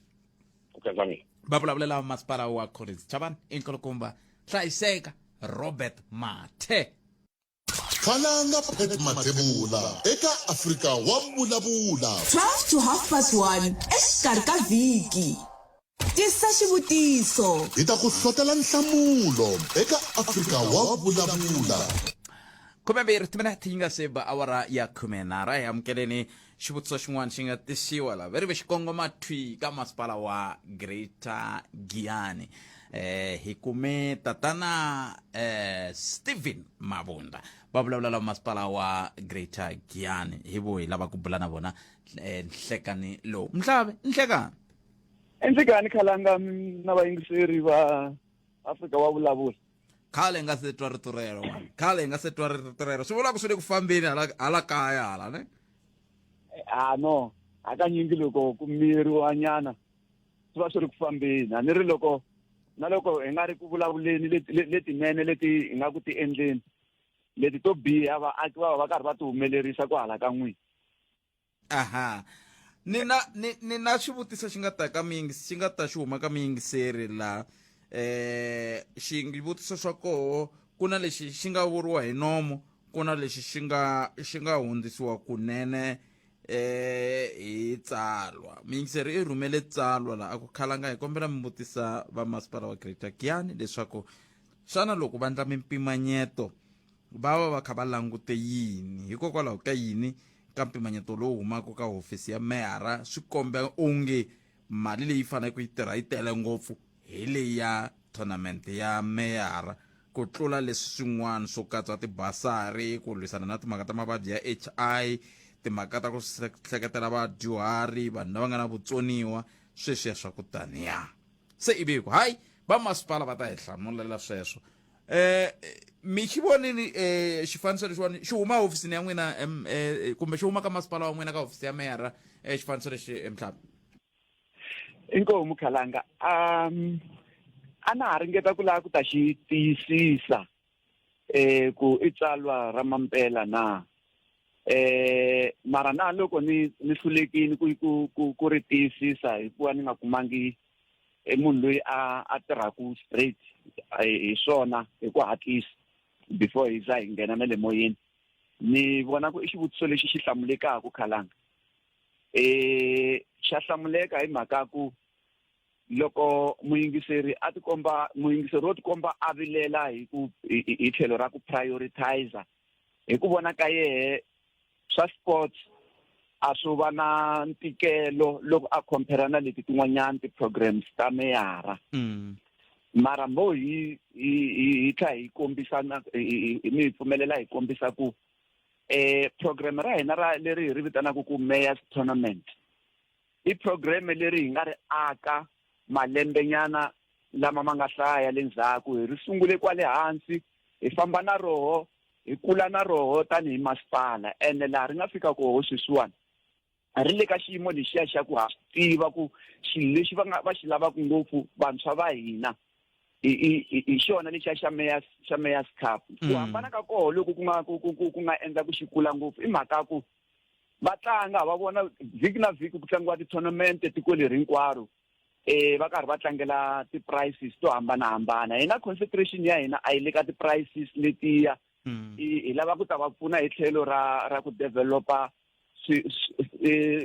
Ku khensa mina. Va vulavulela masipala wa Collins Chabane, inkulukumba Hlayiseka Robert Mathe. Khalanga Pat Mathebula eka Afrika wa Vulavula. 12 to half past 1 exikarhi ka vhiki. Tisa xivutiso. Hi ta ku hlotela nhlamulo eka Afrika wa Vulavula. 12 timinete yi nga se ba awara ya 13. Hi amukeleni xivutiso xin'wana xi nga tisiwa la veri ve xi kongoma thwi ka masipala wa Greater Giyani. Hi kume tatana Steven Mabunda, va vulavula la masipala wa Greater Giyani. Hi vo hi lava ku bula na vona nhlekani lowu mhlave nhlekani. Enhlekani khalanga na vayingiseri va Afrika wa Vulavula. Khale hi nga se twa rito rero mani, khale hi nga se twa rito rero, swi vula ku swi le ku fambeni hala hala kaya hala ne. A no, hakanyingi loko ku miyeriwa nyana swi va swi ri ku fambeni. A ni ri loko na loko hi nga ri ku vulavuleni letinene leti hi nga ku ti endleni, leti to biha vaaki va va va karhi va ti humelerisa ku hala ka n'wina. Aha, ni na ni na xivutiso xi nga ta ka muyingisi, xi nga ta xi huma ka muyingiseri la. Xivutiso xa koho, ku na lexi xi nga vuriwa hi nomo, ku na lexi xi nga hundzisiwa kunene hi tsalwa. Muyingiseri i rhumele tsalwa la, a ku khalanga, hi kombela mi vutisa va masipala wa Greater Giyani leswaku xana loko va ndla mimpimanyeto va va va kha va langute yini, hikokwalaho ka yini ka mpimanyeto lowu humaka ka hofisi ya meyara swi komba onge mali leyi faneleke yi tirha yi tele ngopfu hi leyi ya tournament ya meyara ku tlula leswi swin'wana swo katsa tibasari, ku lwisana na timhaka ta mavabyi ya HI, timhaka ta ku hleketela vadyuhari, vanhu lava nga na vutsoniwa, sweswiya swa ku taniya. Se ivi hi ku hayi, va masipala va ta hi hlamulela sweswo. Mi xi vonini xifaniso lexiwani xi huma hofisini ya n'wina, kumbe xi huma ka masipala wa n'wina ka hofisi ya meyara, xifaniso lexi emhlaba? Inkomu khalanga, a na ha ringeta ku lava ku ta xi tiyisisa ku i tsalwa ra mampela na, mara na loko ni hlulekini ku ri tiyisisa hikuva ni nga kumangi. I munhu loyi a a tirhaka straight hi swona hi ku hatlisa before hi za hi nghena na le moyeni. Ni vona ku i xivutiso lexi xi hlamulekaka khalanga. Xa hlamuleka hi mhaka ku loko muyingiseri a tikomba muyingiseri wo tikomba a vilela hi ku hi tlhelo ra ku prioritizer hi ku vona ka yehe swa sports a swo va na ntikelo loko a compare na leti tin'wanyana ti-programs ta meyara mara mo hi hi hi tlha hi kombisa na mi hi pfumelela hi kombisa ku program ra hina ra leri hi ri vitanaka ku Mayor's Tournament i program leri hi nga ri aka malembenyana lama ma nga hlaya le ndzhaku hi ri sungule kwale hansi hi famba na roho hi kula na roho tanihi masipala ene laha ri nga fika koho sweswiwani ri le ka xiyimo lexiya xa ku ha swi tiva ku xilo lexi va nga va xi lavaka ngopfu vantshwa va hina hi xona lexiya xa Mayor's xa Mayor's Cup ku hambana ka koho loko ku nga ku ku ku nga endla ku xi kula ngopfu i mhaka ku va tlanga va vona vhiki na vhiki ku tlangiwa ti-tournament tiko leri hinkwaro va karhi va tlangela ti-prices to hambanahambana hina concentration ya hina a yi le ka ti-prices letiya hi lava ku ta va pfuna hi tlhelo ra ra ku developa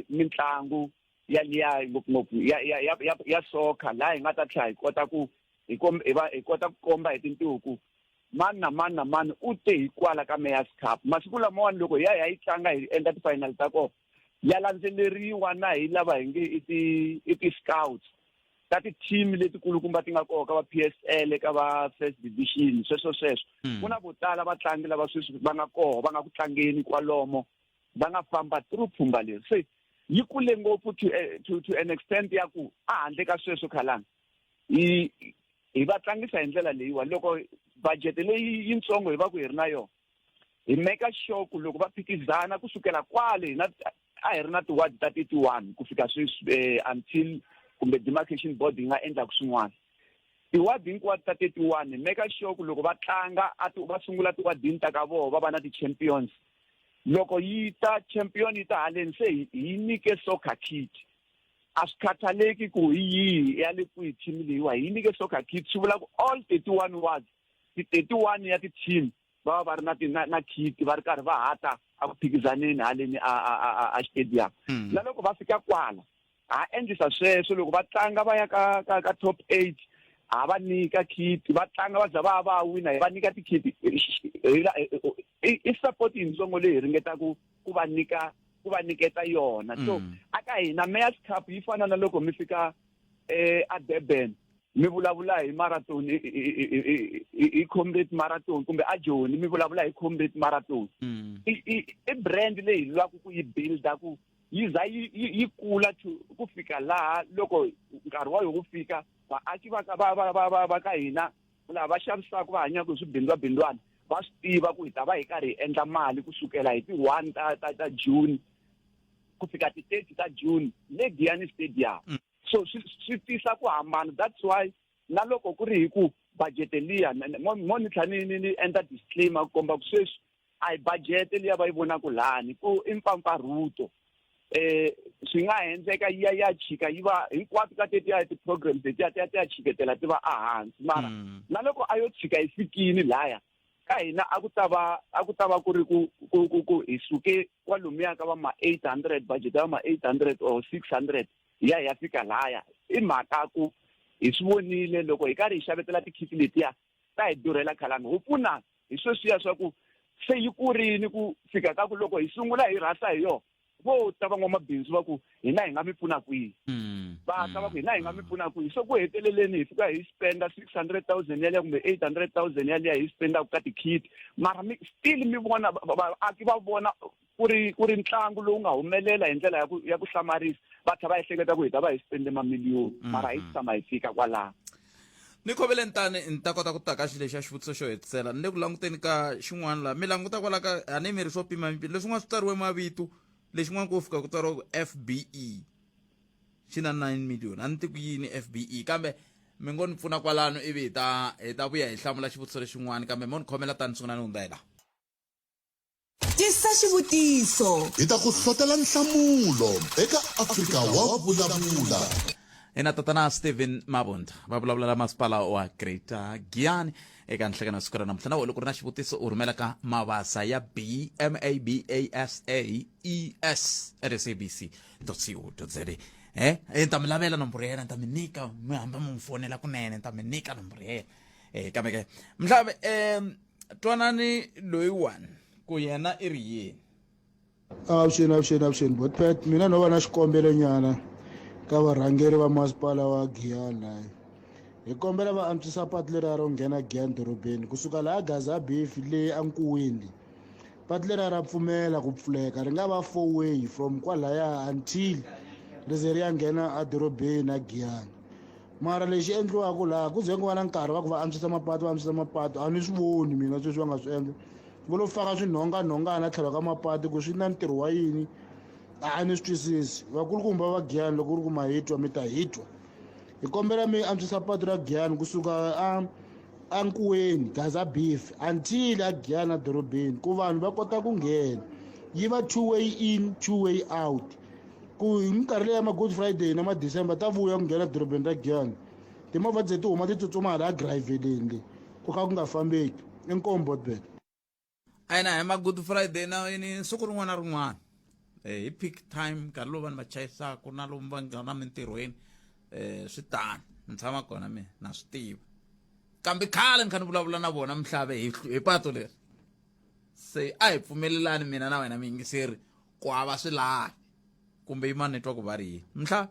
mitlangu ya liya ngopfungopfu ya ya ya ya ya soccer laha hi nga ta tlhela hi kota ku hi hi va hi kota ku komba hi tintiho ku mani na mani na mani u te hi kwala ka Mayor's Cup masiku lamawani loko hi ya hi ya yi tlanga hi endla ti-final ta kona ya landzeleriwa na hi lava hi nge i ti i ti-scouts ta ti-team letikulukumba ti nga kona ka va P_S_L ka va first division sweswo sweswo ku na vo tala vatlangi lava sweswi va nga koho va nga ku tlangeni kwalomo va nga famba through pfhumba leri se yi kule ngopfu to, to, to an extent ya ku a handle ka sweswo khalanga hi hi va tlangisa hi ndlela leyiwa loko budget leyi yintsongo hi va ku hi ri na yona hi make sure ku loko va phikizana kusukela kwale hina a hi ri na ti-ward ta 31 ku fika sweswi until kumbe demarcation board yi nga endlaku swin'wana ti-ward hinkwato ta 31 hi make sure ku loko va tlanga a va sungula tiwadini ta ka vona va va na ti-champions loko yi ta champion yi ta haleni se hi yi nyike soccer kit a swi khathaleki ku hi yihi ya le kwihi team leyiwa hi yi nyike soccer kit swi vula ku all 31 wards ti 31 ya ti-team va va va ri na ti na, na kit va ri karhi va hata a ku phikizaneni haleni a a a a stadium na loko va fika kwala ha endlisa sweswo loko va tlanga va ya ka ka ka top 8 ha va nyika kit va tlanga va za va va wina hi va nyika ti-kit i support yintsongo leyi hi ringetaka ku va nyika ku va nyiketa yona so aka hina Mayor's Cup yi fana na loko mi fika a Durban mi vulavula hi marathon hi Comrades Marathon kumbe a Joni mi vulavula hi Comrades Marathon i brand leyi hi lwaka ku yi builda ku yi za yi yi kula ku fika laha loko nkarhi wa yo fika vaaki va ka va va va va va ka hina laha va xavisaka va hanyaka hi swibindzwabindzwana va swi tiva ku hi ta va hi karhi hi endla mali kusukela hi ti-1 ta ta ta June ku fika ti-30 ta June le Giyani Stadium so swi swi tisa ku hambana that's why na loko ku ri hi ku budget liya mo mo ni tlhela ni ni ni endla disclaimer ku komba ku sweswi a hi budget liya va yi vonaka lani ku i mpfampfarhuto swi nga endleka yi ya ya chika yi va hinkwato ka tetiya ti-programs letiya ti ya ti ya chiketela ti va ehansi mara na loko a yo tshika yi fikini laya ka hina a ku ta va a ku ta va ku ri ku ku ku ku hi suke kwalomuya ka va ma 800 budget ya va ma 800 or 600 hi ya hi ya fika laya i mhaka ku hi swi vonile loko hi karhi hi xavetela tikhiti letiya ta hi durhela khalanga ho pfuna hi sweswiya swa ku se yi kurini ku fika ka ku loko hi sungula hi rhasa hi yona vo ta van'wamabindzu va ku hina hi nga mi pfuna kwihi va ta va ku hina hi nga mi pfuna kwihi so ku heteleleni hi fika hi spenda 600,000 yaliya kumbe 800,000 yaliya hi spendaka ka tikhiti mara mi still mi vona vaaki va vona ku ri ku ri ntlangu lowu nga humelela hi ndlela ya ku ya ku hlamarisa va tlhela va ehleketa ku hi ta va hi spende mamiliyoni mara hi tshama hi fika kwalaho ni khomele ntani ni ta kota ku ta ka xilo lexi xa xivutiso xo hetisela ni le ku languteni ka xin'wana laha mi languta kwala ka a ni mi ri swo pima mipimo leswin'wana swi tsariwe mavito lexin'wana ku fika ku tsariwa ku FBE xi na 9 million a ni tiku yini FBE kambe mi ngo ni pfuna kwalano ivi hi ta hi ta vuya hi hlamula xivutiso lexin'wana kambe mo ni khomela tani sungula ni hundza hi laha Tisa xivutiso. Hi ta ku hlotela nhlamulo eka Afrika wa Vulavula. Ina tatana Steven Mabunda va vulavulela masipala wa Greater Giyani eka nhlekano wa siku ra namuntlha. Na wena loko u ri na xivutiso u rhumela ka mabasa ya B M A B A S A E S at sabc co za. Eh, ni ta mi lavela nomboro ya yena, ni ta mi nyika, mi hamba mi n'wi fonela kunene, ni ta mi nyika nomboro ya yena. Eh, kambe ke mhlawumbe twanani loyiwani ku yena i ri yini. Avuxeni, avuxeni, avuxeni Botpet. Mina no va na xikombelo nyana ka varhangeri va masipala wa Giyani laha. Hi kombela va antswisa patu leriya ro nghena Giyani dorobeni kusuka laha Gaza Beef le eNkuwini. Patu leriya ra pfumela ku pfuleka ri nga va four way from kwalaya until ri ze ri ya nghena edorobeni a Giyani. Mara lexi endliwaka laha ku ze ku va na nkarhi wa ku va antswisa mapatu va antswisa mapatu a ni swi voni mina sweswi va nga swi endla. Vo lo faka swinhonganhongana tlhelo ka mapatu ku swi na ntirho wa yini a ni swi twisisi. Vakulukumba va Giyani loko ku ri ku ma hi twa mi ta hi twa. Hi kombela mi antswisa patu ra Giyani kusuka a eNkuweni Gaza Beef until a Giyani edorobeni ku vanhu va kota ku nghena. Yi va two way in two way out ku hi minkarhi leyi ya ma-Good Friday na ma-December ta vuya ku nghena edorobeni ra Giyani. Timovha ti ze ti huma ti tsutsuma hala girayivheleni le ku kha ku nga fambeki. Inkomu Botbet. A yena hi ma Good Friday na yini siku rin'wana na rin'wana. Eh, hi peak time nkarhi lowu vanhu va chayisaka na lomu va nga na mintirhweni eh swi tano ni tshama kona mina na swi tiva kambe khale ni kha ni vulavula na vona mhlave hi hi pato leri se a hi pfumelelani mina na wena miyingiseri ku a va swi lavi kumbe yimani ni twa ku va ri yini mhla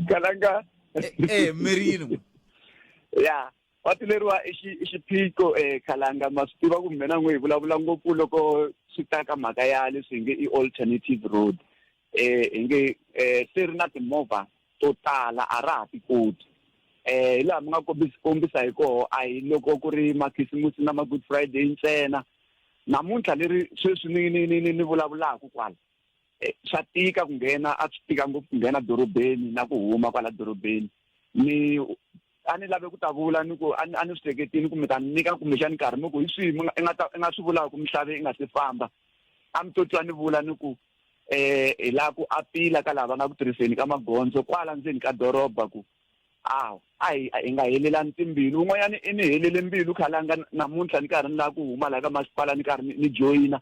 Kalanga. Eh, mi ri yini n'we? Ya, patu leriwa i xi i xiphiqo eh Khalanga ma swi tiva ku mina n'we hi vulavula ngopfu loko swi ta ka mhaka ya leswi hi nge i alternative road eh hi nge eh se ri na timovha to tala a ra ha ti koti eh hi laha mi nga kombisa kombisa hi koho a hi loko ku ri makhisimusi na ma good friday ntsena namuntlha leri sweswi ni ni ni ni vulavulaka kwala eh, swa tika ku nghena a swi tika ngopfu ku nghena dorobeni na ku huma kwala dorobeni ni a ni lave ku ta vula ni ku a ni swi hleketini ku mi ta ni nyika kumbexani nkarhi mi ku hi swihi i nga ta i nga swi vulaka ku misave i nga se famba a mi to twa ni vula ni ku eh hi laha ku apila ka lava nga ku tirhiseni ka magondzo kwala ndzeni ka doroba ku aw a hi hi nga helelani timbilu un'wanyana i ni helele mbilu khalanga namuntlha ni karhi ni lava ku huma laha ka masipala ni karhi ni joyina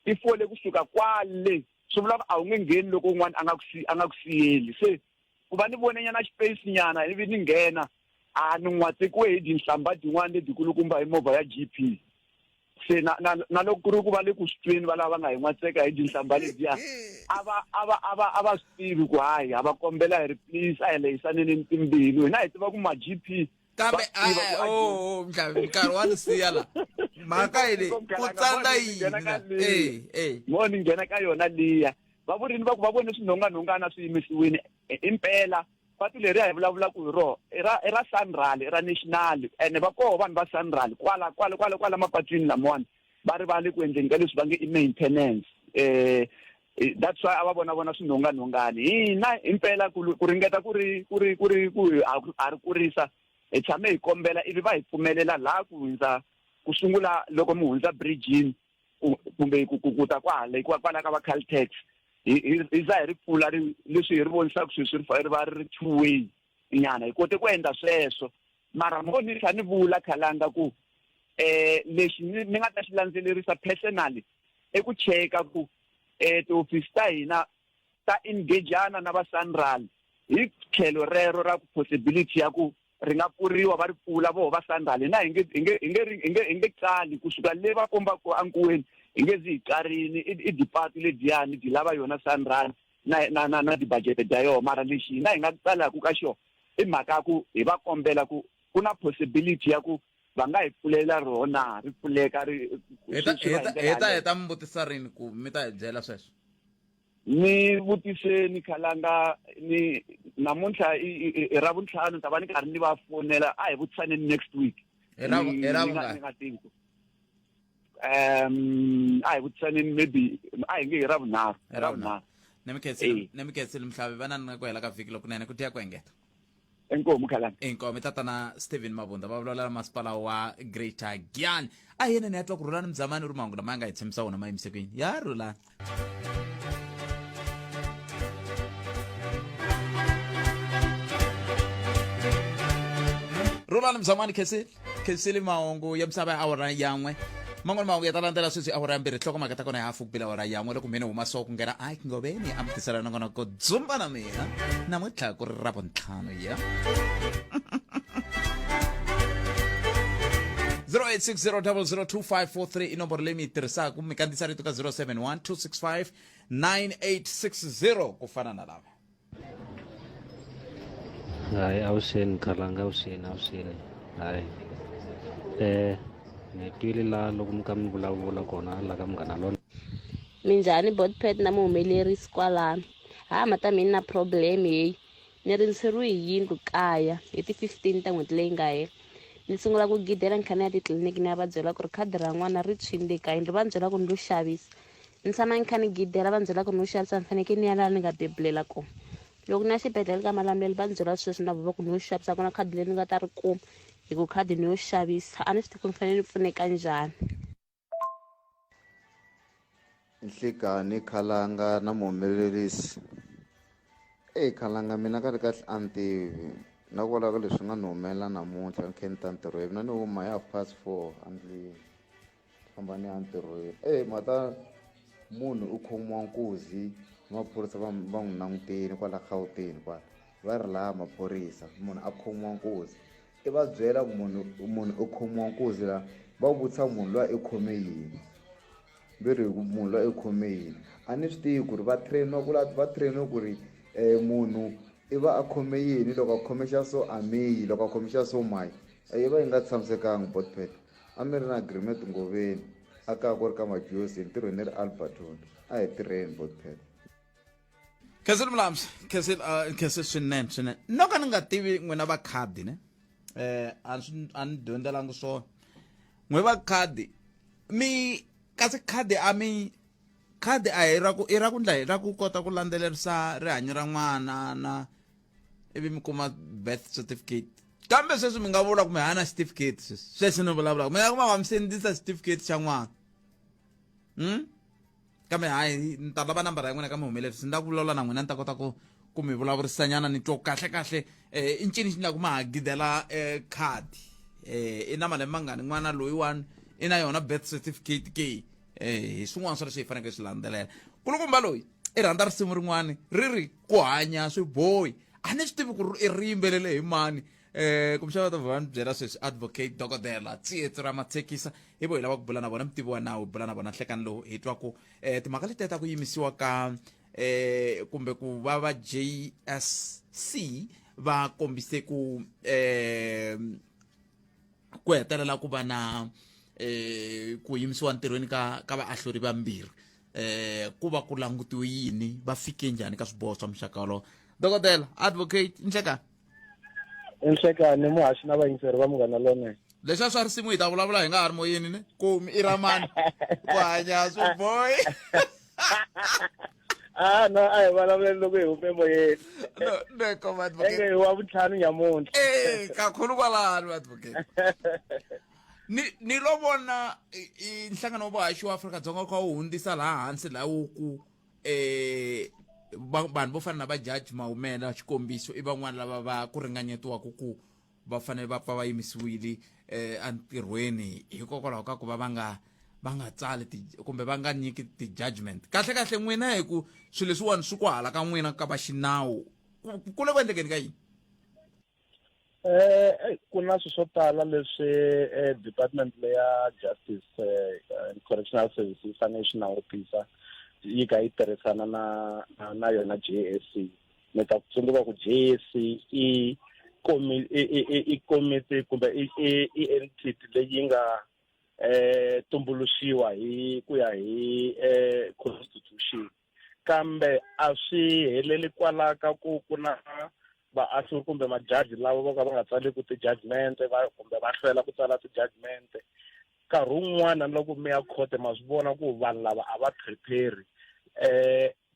ti fole kusuka kwale swi vula ku a wu nge ngheni loko un'wana a nga ku a nga ku siyeli se ku va ni vone nyana xipeyisi nyana ivi ni nghena a ni n'watsekiwe hi tinhlamba tin'wana letikulukumba hi movha ya G P se na na na loko ku ri ku va le ku swi tweni va lava va nga hi n'watseka hi tinhlamba letiya a va a va a va a va swi tivi ku hayi ha va kombela hi ri please a hi lehisaneni timbilu hina hi tiva ku ma G P kambe oh, nkarhi wa ni siya la mhaka yi leyi ku tsandza yini eh mo ni nghena ka yona liya va vurini va ku va vone swinhonganhongana swi yimisiwile impela patu leriya hi vulavulaka hi rona i ra i ra Sanral i ra national ene va koho vanhu va Sanral kwala kwala kwala kwala mapatwini lamawani va ri va le ku endleni ka leswi va nge i maintenance eh that's why a va vona vona swinhonganhongani hina impela ku ku ringeta ku ri ku ri ku ri ku a ri kurisa hi tshame hi kombela ivi va hi pfumelela laha ku hundza ku sungula loko mi hundza bridgini kumbe ku ku ta kwale kwala ka va Caltex hi hi za hi ri pfula ri leswi hi ri vonisaka sweswi ri va ri two way nyana hi kote ku endla sweswo mara mo ni tlha ni vula khalanga ku eh lexi ni nga ta xi landzelerisa personally i ku cheka ku eh tihofisi ta hina ta engagana na va Sanral hi tlhelo rero ra ku possibility ya ku ri nga pfuriwa va ri pfula voho va Sanral hina hi nge hi nge hi nge hi nge hi nge qali kusuka le va kombaka enkuweni hi nge zi hi qarini i dipatu lediyani byi lava yona Sanral na na na na tibajete ta yona mara lexi hina hi nga tsalaku ka xona i mhaka ya ku hi va kombela ku ku na possibility ya ku va nga hi pfulela rona ri pfuleka ri hi ta hi ta mi vutisa rini ku mi ta hi byela sweswo ni vutiseni khalanga ni namuntlha i ra vuntlhanu ta va ni karhi ni va fonela a hi vutisaneni next week hi ra hi nga tivi um a hi vutisaneni maybe a hi nge hi ra vunharhu hi ra vunharhu ni mi khensile mhlavi va na ni ku hela ka vhiki lokunene ku tiya ku engeta inkomu khalani inkomu i tatana Steven Mabunda va vulavula na masipala wa Greater Giyani a hi yeneni ya twa ku rhulani mzamani u ri mahungu lama ya nga hi tshembisa wona ma yimise ku yini ya rhulani Rhulani Mzamani Khensile Khensile mahungu ya misava ya awara yan'we man'wana mahungu ya ta landzela sweswi awara ya mbirhi nhlokomhaka ta kona ya hafu ku bila awara yan'we loko mheni huma so ku nghena Ike Ngoveni a mi tisela nongonoko dzumba na mina namuntlha ku ri ravuntlhanu ya 0860002543 i nomboro leyi mi yi tirhisaka mi kandziyisa rito ka 071 265 9860 ku fana na lava Hayi avuxeni khalanga avuxeni avuxeni hayi eh ni twile la loko mi ka mi vulavula kona la ka munghana lona Minjhani Botpet na muhumelerisi kwalano ha mata mina na problem heyi ni rindzeriwe hi yindlu kaya hi ti 15 ta n'hweti leyi nga hela ni sungula ku gidela ni kha ni ya titliliniki ni ya va byela ku ri khadi ra n'wana ri tshwile le ka yindlu va ni byela ku ni lo xavisa ni tshama ni kha ni gidela va ni byela ku ni lo xavisa ni fanekele ni ya laha ni nga bebulela kona loko ni ya xibedhlele ka malamulele va ni byela sweswi na vona ku ni yo xavisa ku na khadi leri ni nga ta ri kuma hi ku khadi ni yo xavisa a ni swi tivi ku ni fanele ni pfuneka njhani. Nhlikani Khalanga na muhumelerisi eyi Khalanga mina kahle kahle a ni tivi na ku vulavula leswi nga ni humelela namuntlha ni khe ni ta ntirhweni mina ni huma hi half past 4 endlwini famba ni ya ntirhweni e mata munhu u khomiwa nkuzi maphorisa va va n'wi langutile kwala Gauteng kwala va ri laha maphorisa munhu a khomiwa nkuzi i va byela ku munhu munhu u khomiwa nkuzi la va vutisa munhu luya i khome yini ve ri munhu luya i khome yini a ni swi tivi ku ri va train-iwa ku va train-iwe ku ri munhu i va a khome yini loko a khome xa so a miyi loko a khome xa so mayi yi va yi nga tshamisekanga botpet A mi ri na agreement Ngoveni a kaya ku ri ka Majosi entirhweni ni ri Alberton a hi tirheni botpet. Khensile Mulamsi, khensile uh, khensile swinene swinene. No ka ni nga tivi n'wina va khadi ne. Eh a swi a ni dyondzelangi swona. N'we va khadi mi kasi khadi a mi khadi a hi ra ku i ra ku ndla hi ra ku kota ku landzelerisa rihanyo ra n'wana na ivi mi kuma birth certificate kambe sweswi mi nga vula ku mi hana certificate sweswi sweswi ni vulavulaka mi nga kuma va mi sendisa certificate xa n'wana Kambe hayi ni ta lava nambara ya n'wina ka muhumelerisi ni ta ku vulavula na n'wina ni ta kota ku ku mi vulavurisanyana ni twa kahle kahle i ncini xi ndlaku ma ha gidela khadi i na malembe mangani n'wana loyiwani i na yona birth certificate ke hi swin'wana swa leswi hi faneleke swi landzelela kulukumba loyi i rhandza risimu rin'wani ri ri ku hanya swi bohi a ni swi tivi ku ri ri yimbelele hi mani kumbexana va ta va ni byela sweswi advocate dokodela tsietsi ra mathekisa hi vo hi lava ku bula na vona mutivi wa nawu hi bula na vona nhlekani lowu hi twa ku timhaka letiya ta ku yimisiwa ka kumbe ku va va JSC va kombise ku ku hetelela ku va na ku yimisiwa ntirhweni ka ka vaahluri vambirhi ku va ku langutiwe yini va fike njhani ka swiboho swa muxaka wolowo dokodela advocate nhlekani Nhlekani muhaxi na vayingiseri va Munghana Lonene. Leswiya swa risimu hi ta vulavula hi nga ha ri moyeni ne ku i ra mani ku hanya swi boy Ah no a hi vulavuleni loko hi hume moyeni. No no koma advocate. Enge hi wa vuntlhanu nyamuntlha. Eh kakhulu kwalano advocate. Ni ni lo vona i nhlangano wa vahaxi wa Afrika-Dzonga kha wu hundzisa laha hansi laha wu ku eh vanhu vo fana na va judge Maumela xikombiso i van'wana lava va ku ringanyetiwaka ku va fanele va pfa va yimisiwile eh entirhweni hikokwalaho ka ku va va nga va nga tsali kumbe va nga nyiki ti-judgment kahle kahle n'wina hi ku swilo leswiwani swi ku hala ka n'wina ka va xinawu ku le ku endlekeni ka yini Ku na swilo swo tala leswi department leya justice and correctional service yi fanele swi langutisa yi ka yi tirhisana na na yona J_S_C ni ta ku tsundzuka ku J_S_C i i komiti kumbe i i entity leyi nga tumbuluxiwa hi ku ya hi constitution. Kambe a swi heleli kwala ka ku ku na vaahluri kumbe majaji lava vo ka va nga tsaliki ti-judgment va kumbe va hlwela ku tsala ti-judgment. Nkarhi wun'wana na loko mi ya khote ma swi vona ku vanhu lava a va prepare.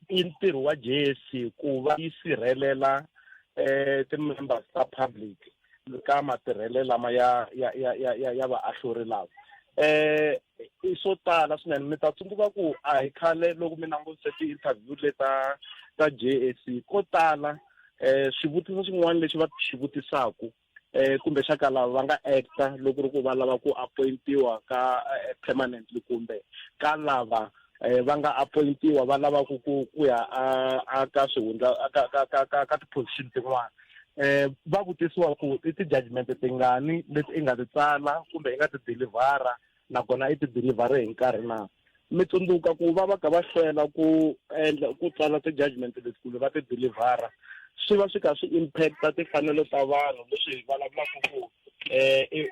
I ntirho wa J_S_C ku va yi sirhelela ti-members ta public ka matirhele lama ya ya ya ya ya ya vaahluri lava. I swo tala swinene mi ta tsundzuka ku a hi khale loko mi langutise ti-interview leta ta J_S_C ko tala swivutiso swin'wana leswi va xi vutisaku. eh kumbe xa ka lava va nga acta loko ri ku va lava ku appointiwa ka eh, permanently kumbe ka lava eh, va nga appointiwa va lava ku ku ku ya a a ka swihundla ka ka ka ka ka ti-position tin'wana eh va vutisiwa ku i ti-judgment tingani leti i nga ti tsala kumbe i nga ti delivera nakona i ti delivere hi nkarhi na mi tsundzuka ku va va ka va hlwela ku endla ku tsala ti-judgment leti kumbe va ti delivera swi va swi kha swi impacta timfanelo ta vanhu leswi hi vulavulaka ku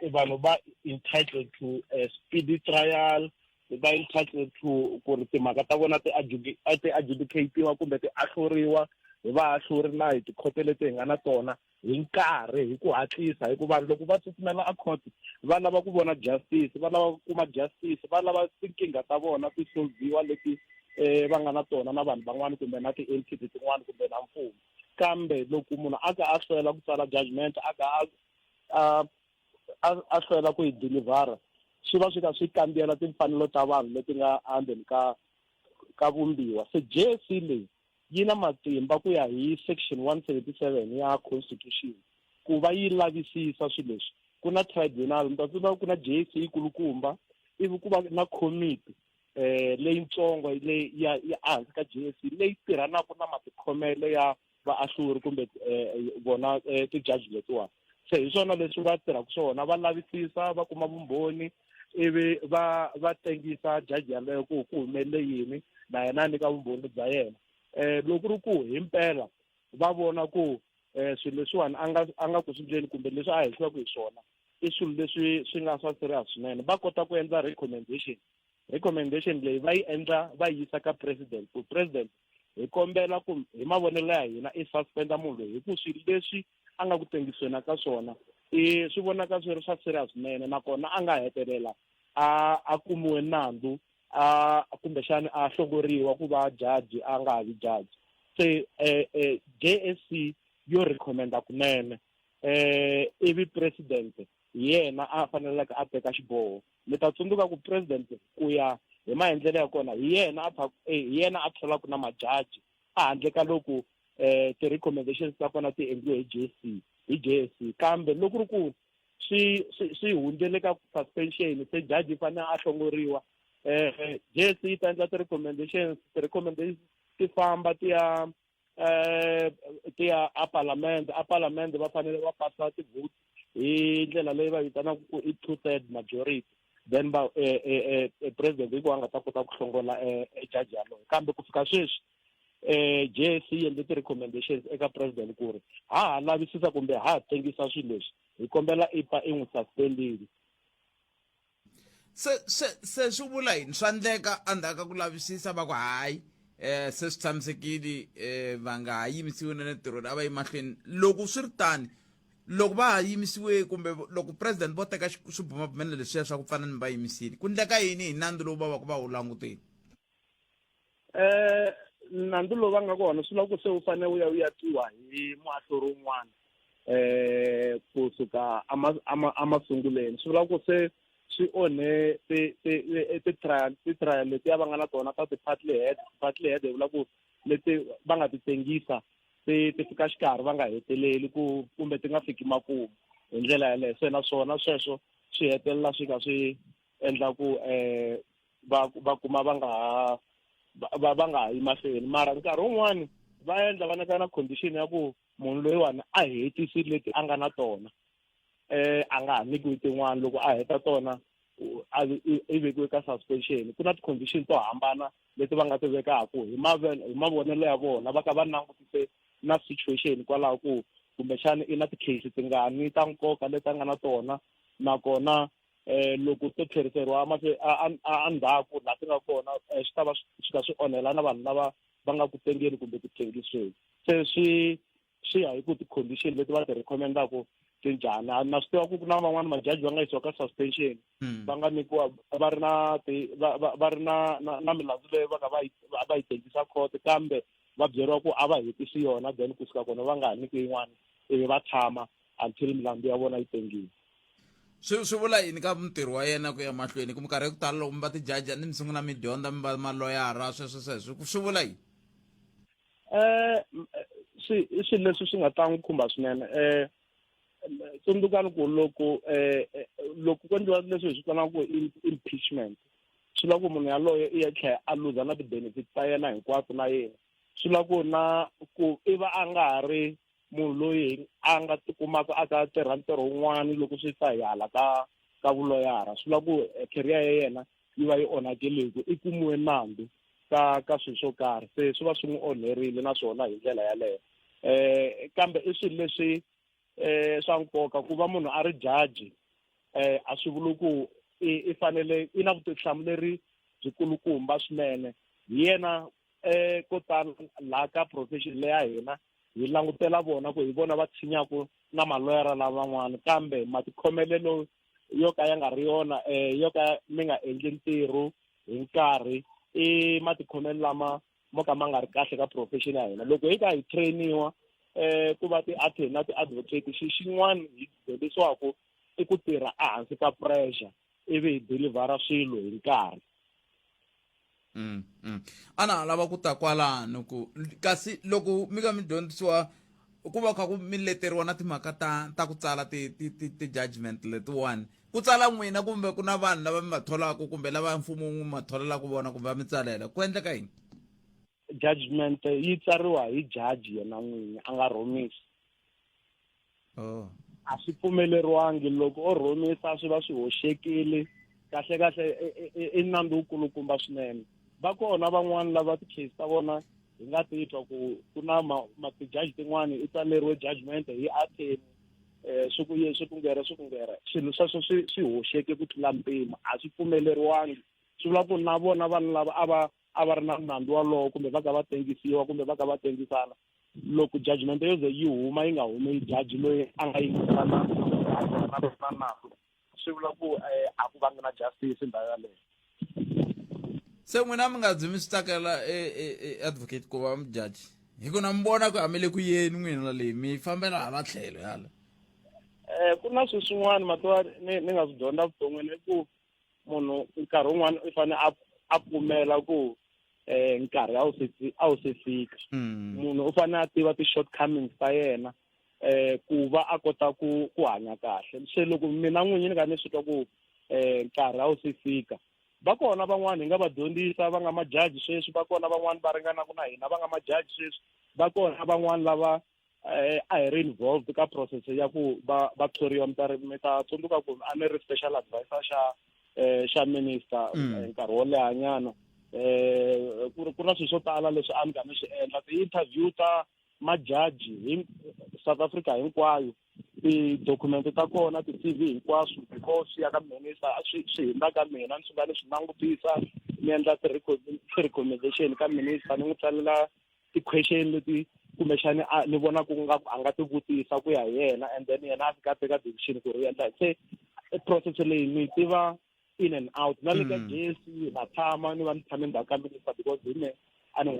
um vanhu va entitled to a speedy trial va entitled to ku ri timhaka ta vona ti ti adjudicatiwa kumbe ti ahluriwa hi vaahluri na hi tikhoto leti hi nga na tona hi nkarhi hi ku hatlisa hikuva vanhu loko va tsutsumela a court va lava ku vona justice va lava ku kuma justice va lava tinkingha ta vona ti solviwa leti um va nga na tona na vanhu van'wana kumbe na ti-entity tin'wana kumbe na mfumo kambe loko munhu a ka a hlwela ku tsala judgment a ka a a hlwela ku yi delivera swi va swi ka swi kambela timfanelo ta vanhu leti nga endzeni ka ka vumbiwa se JSC leyi yi na matimba ku ya hi section 177 ya constitution ku va yi lavisisa swilo leswi ku na tribunal mi ta tsundzuka ku na JSC yikulukumba ivi ku va na committee eh leyitsongo leyi ya ya ehansi ka JSC leyi tirhanaka na matikhomelo ya vaahluri kumbe eh, vona eh, ti-judge letiwani se hi swona leswi va tirhaka swona va lavisisa va kuma vumbhoni ivi va va tengisa jaji yaleyo ku ku humelele yini na yena a nyika vumbhoni bya yena um loko ri ku himpela va vona ku um swilo leswiwani a nga a nga ku swi ndleni kumbe leswi a hehliwaka hi swona i swilo leswi swi nga swa serious swinene va kota ku endla recommendation recommendation leyi va yi endla va yi yisa ka president ku president hi kombela ku hi mavonelo ya hina i suspenda munhu loyi hi ku swilo leswi a nga ku tengisiweni ka swona i swi vonaka swi ri swa serious swinene nakona a nga hetelela a a kumiwe nandzu a kumbexani a hlongoriwa ku va jaji a nga ha vi jaji se eh, eh, JSC yo recommenda kunene eh ivi president hi yena a faneleke a teka xiboho mi ta tsundzuka ku president ku ya hi maendlelo ya kona hi yena a eh, hi yena a tholaka na majaji a handle ka loko eh ti-recommendations ta kona ti endliwe hi JC hi JSC kambe loko ri ku swi swi swi hundzele ka suspension se jaji yi fanele a hlongoriwa eh JSC yi ta endla ti-recommendations ti-recommendations ti famba ti ya eh ti ya a parliament a parliament va fanele va pasa ti-vote hi ndlela leyi va vitanaka ku i two third majority then va eh, eh, eh, president hi ku a nga ta kota ku hlongola jaji yaloye kambe ku fika sweswi eh JSC yi endle ti-recommendations eka president ku ri ha ha lavisisa kumbe ha ha tengisa swilo leswi hi kombela i pfa i n'wi suspendile se se se swi vula yini swa ndleka endzhaku ka ku lavisisa va ku hayi eh se swi tshamisekile eh va nga ha yimisiwi na le ntirhweni a va yi mahlweni loko swi ri tani loko va ha yimisiwe kumbe loko president vo teka swibumabumelo leswiya swa ku fana ni va yimisile ku ndleka yini hi nandzu lowu va va ku va wu langutile eh nandzu lowu va nga kona swi lava ku se wu fanele wu ya wu ya twiwa hi muahluri wun'wana eh kusuka emasunguleni swi vula ku se swi onhe ti-trial ti-trial letiya va nga na tona ta ti-partly head ti-partly head hi vula ku leti va nga ti tengisa ti ti fika xikarhi va nga heteleli ku kumbe ti nga fiki makumu hi ndlela yaleyo se naswona sweswo swi hetelela swi ka swi endla ku um va va kuma va nga ha va va nga ha yi mahlweni mara nkarhi wun'wani va endla va nyika na condition ya ku munhu loyiwani a hetisi leti a nga na tona eh a nga ha nyikiwi tin'wana loko a heta tona a i vekiwe ka suspension ku na ti-condition to hambana leti va nga ti vekaku hi hi mavonelo ya vona va ka va langutise na situation kwalaho ku kumbexana i na ti-case tingani ta nkoka leti a nga na tona nakona eh loko to tlheriseriwa endzhaku laha ti nga kona eh, swi ta va swi ka swi onhela na vanhu lava va nga ku tengeni kumbe ku tengisiweni se swi swi ya hi ku ti-condition leti va ti recommendaka ti njhani na swi tiva ku ku na van'wani majaji va nga yisiwa ka suspension hmm. va nga nyikiwa va ri na va ri na na milandzu leyi va ka va yi va yi tengisa court kambe va byeriwa ku a va hetisi yona then kusuka kona va nga ha nyikiwi yin'wana ivi va tshama until milandzu ya vona yi tengiwa swi swi vula yini ka mutirhi wa yena ku ya mahlweni ku minkarhi ya ku tala loko mi va tijaji ni mi sungula mi dyondza mi va maloyara sweswo sweswo swi vula yini eh swi i swilo leswi swi nga ta n'wi khumba swinene eh Tsundzukani ku loko loko ku endliwa leswi hi swi vitanaka ku impeachment, swi vula ku munhu yaloye i ya tlhela a luza na ti-benefit ta yena hinkwato na yena. Swi vula ku na ku i va a nga ha ri munhu loyi a nga tikumaka a ka tirha ntirho wun'wana loko swi ta hi hala ka ka vuloyara. Swi vula ku career ya yena yi va yi onhakile hi ku i kumiwe nandzu ka ka swilo swo karhi, se swi va swi n'wi onherile naswona hi ndlela yaleyo. Kambe i swilo leswi swa nkoka ku va munhu a ri judge, a swi vuli ku i fanele i na vutihlamuleri byikulukumba swinene. Hi yena ko tala laha ka profession leya hina hi langutela vona ku hi vona va tshinyaku na maloyara lavan'wana, kambe matikhomelelo yo ka ya nga ri yona, yo ka mi nga endli ntirho hi nkarhi, i matikhomelo lama mo ka ma nga ri kahle ka profession ya hina. Loko hi ka hi trainiwa ku va ti-attorney na ti-advocate, xi xin'wana hi dyondzisiwaka i ku tirha ehansi ka pressure ivi hi delivera swilo hi nkarhi. A na ha lava ku ta kwalano ku kasi loko mi ka mi dyondzisiwa ku va kha ku mi leteriwa na timhaka ta ku tsala ti-judgment letiwani, ku tsala n'wina kumbe ku na vanhu lava mi va tholaka kumbe lava mfumo wu ma tholelaka vona kumbe va mi tsalela, ku endleka yini? Judgment yi tsariwa hi judge yena n'winyi, a nga rhumisi. A swi pfumeleriwangi. Loko o rhumisa swi va swi hoxekile. Kahle kahle i nandzu wukulukumba swinene. Va kona van'wani lava ti-case ta vona hi nga titwa ku ku na ma ti-judge tin'wani i tsaleriwe judgment hi attorney, swi ku ye swi ku ngere swi ku ngere. Swilo sweswo swi hoxeke ku tlula mpimo, a swi pfumeleriwangi. Swi vula ku na vona vanhu lava a va ri na nandzu walowo kumbe va ka va tengisiwa kumbe va ka va tengisana, loko judgment yo ze yi huma yi nga humi judge loyi a nga yingisela na na nandzu, swi vula ku a ku vangi na justice ndhawu yaleyo. Se n'wina mi nga byi mi swi tsakela advocate ku va mujaji? Hi ku na mi vona ku a mi le ku yeni n'wina leyi mi fambela hala tlhelo hala. Ku na swilo swin'wana mativa ni nga swi dyondza vuton'wini, i ku munhu nkarhi wun'wani u fanele a pfumela ku nkarhi a wu se fika. Munhu u fanele a tiva ti-shortcomings ta yena ku va a kota ku hanya kahle. Se loko mina n'winyi ni ka ni swi twa ku nkarhi a wu se fika, va kona van'wani hi nga va dyondzisa va nga majaji sweswi, va kona van'wani va ringanaka na hina va nga majaji sweswi, va kona van'wani lava a hi ri involved ka process ya ku va thoriwa. Mi ta tsundzuka ku a ni ri special advisor xa minister nkarhi wo lehanyana. Ku na swilo swo tala leswi a ni ka ni swi endla, ti-interview ta majaji hi South Africa hinkwayo, ti-document ta kona, ti-CV hinkwaswo before swi ya ka minister swi hindza ka mina, ni sungula ni swi langutisa, ni endla ti-recommendation ka minister, ni n'wi tsalela ti-question leti kumbexani ni vona ku nga a nga ti vutisa ku ya hi yena, and then yena a fika a teka decision ku ri endla. Se process leyi ni yi tiva in and out. Na le ka JSC na tshama ni va ni tshame ndzhaku ka minister because hi me a ni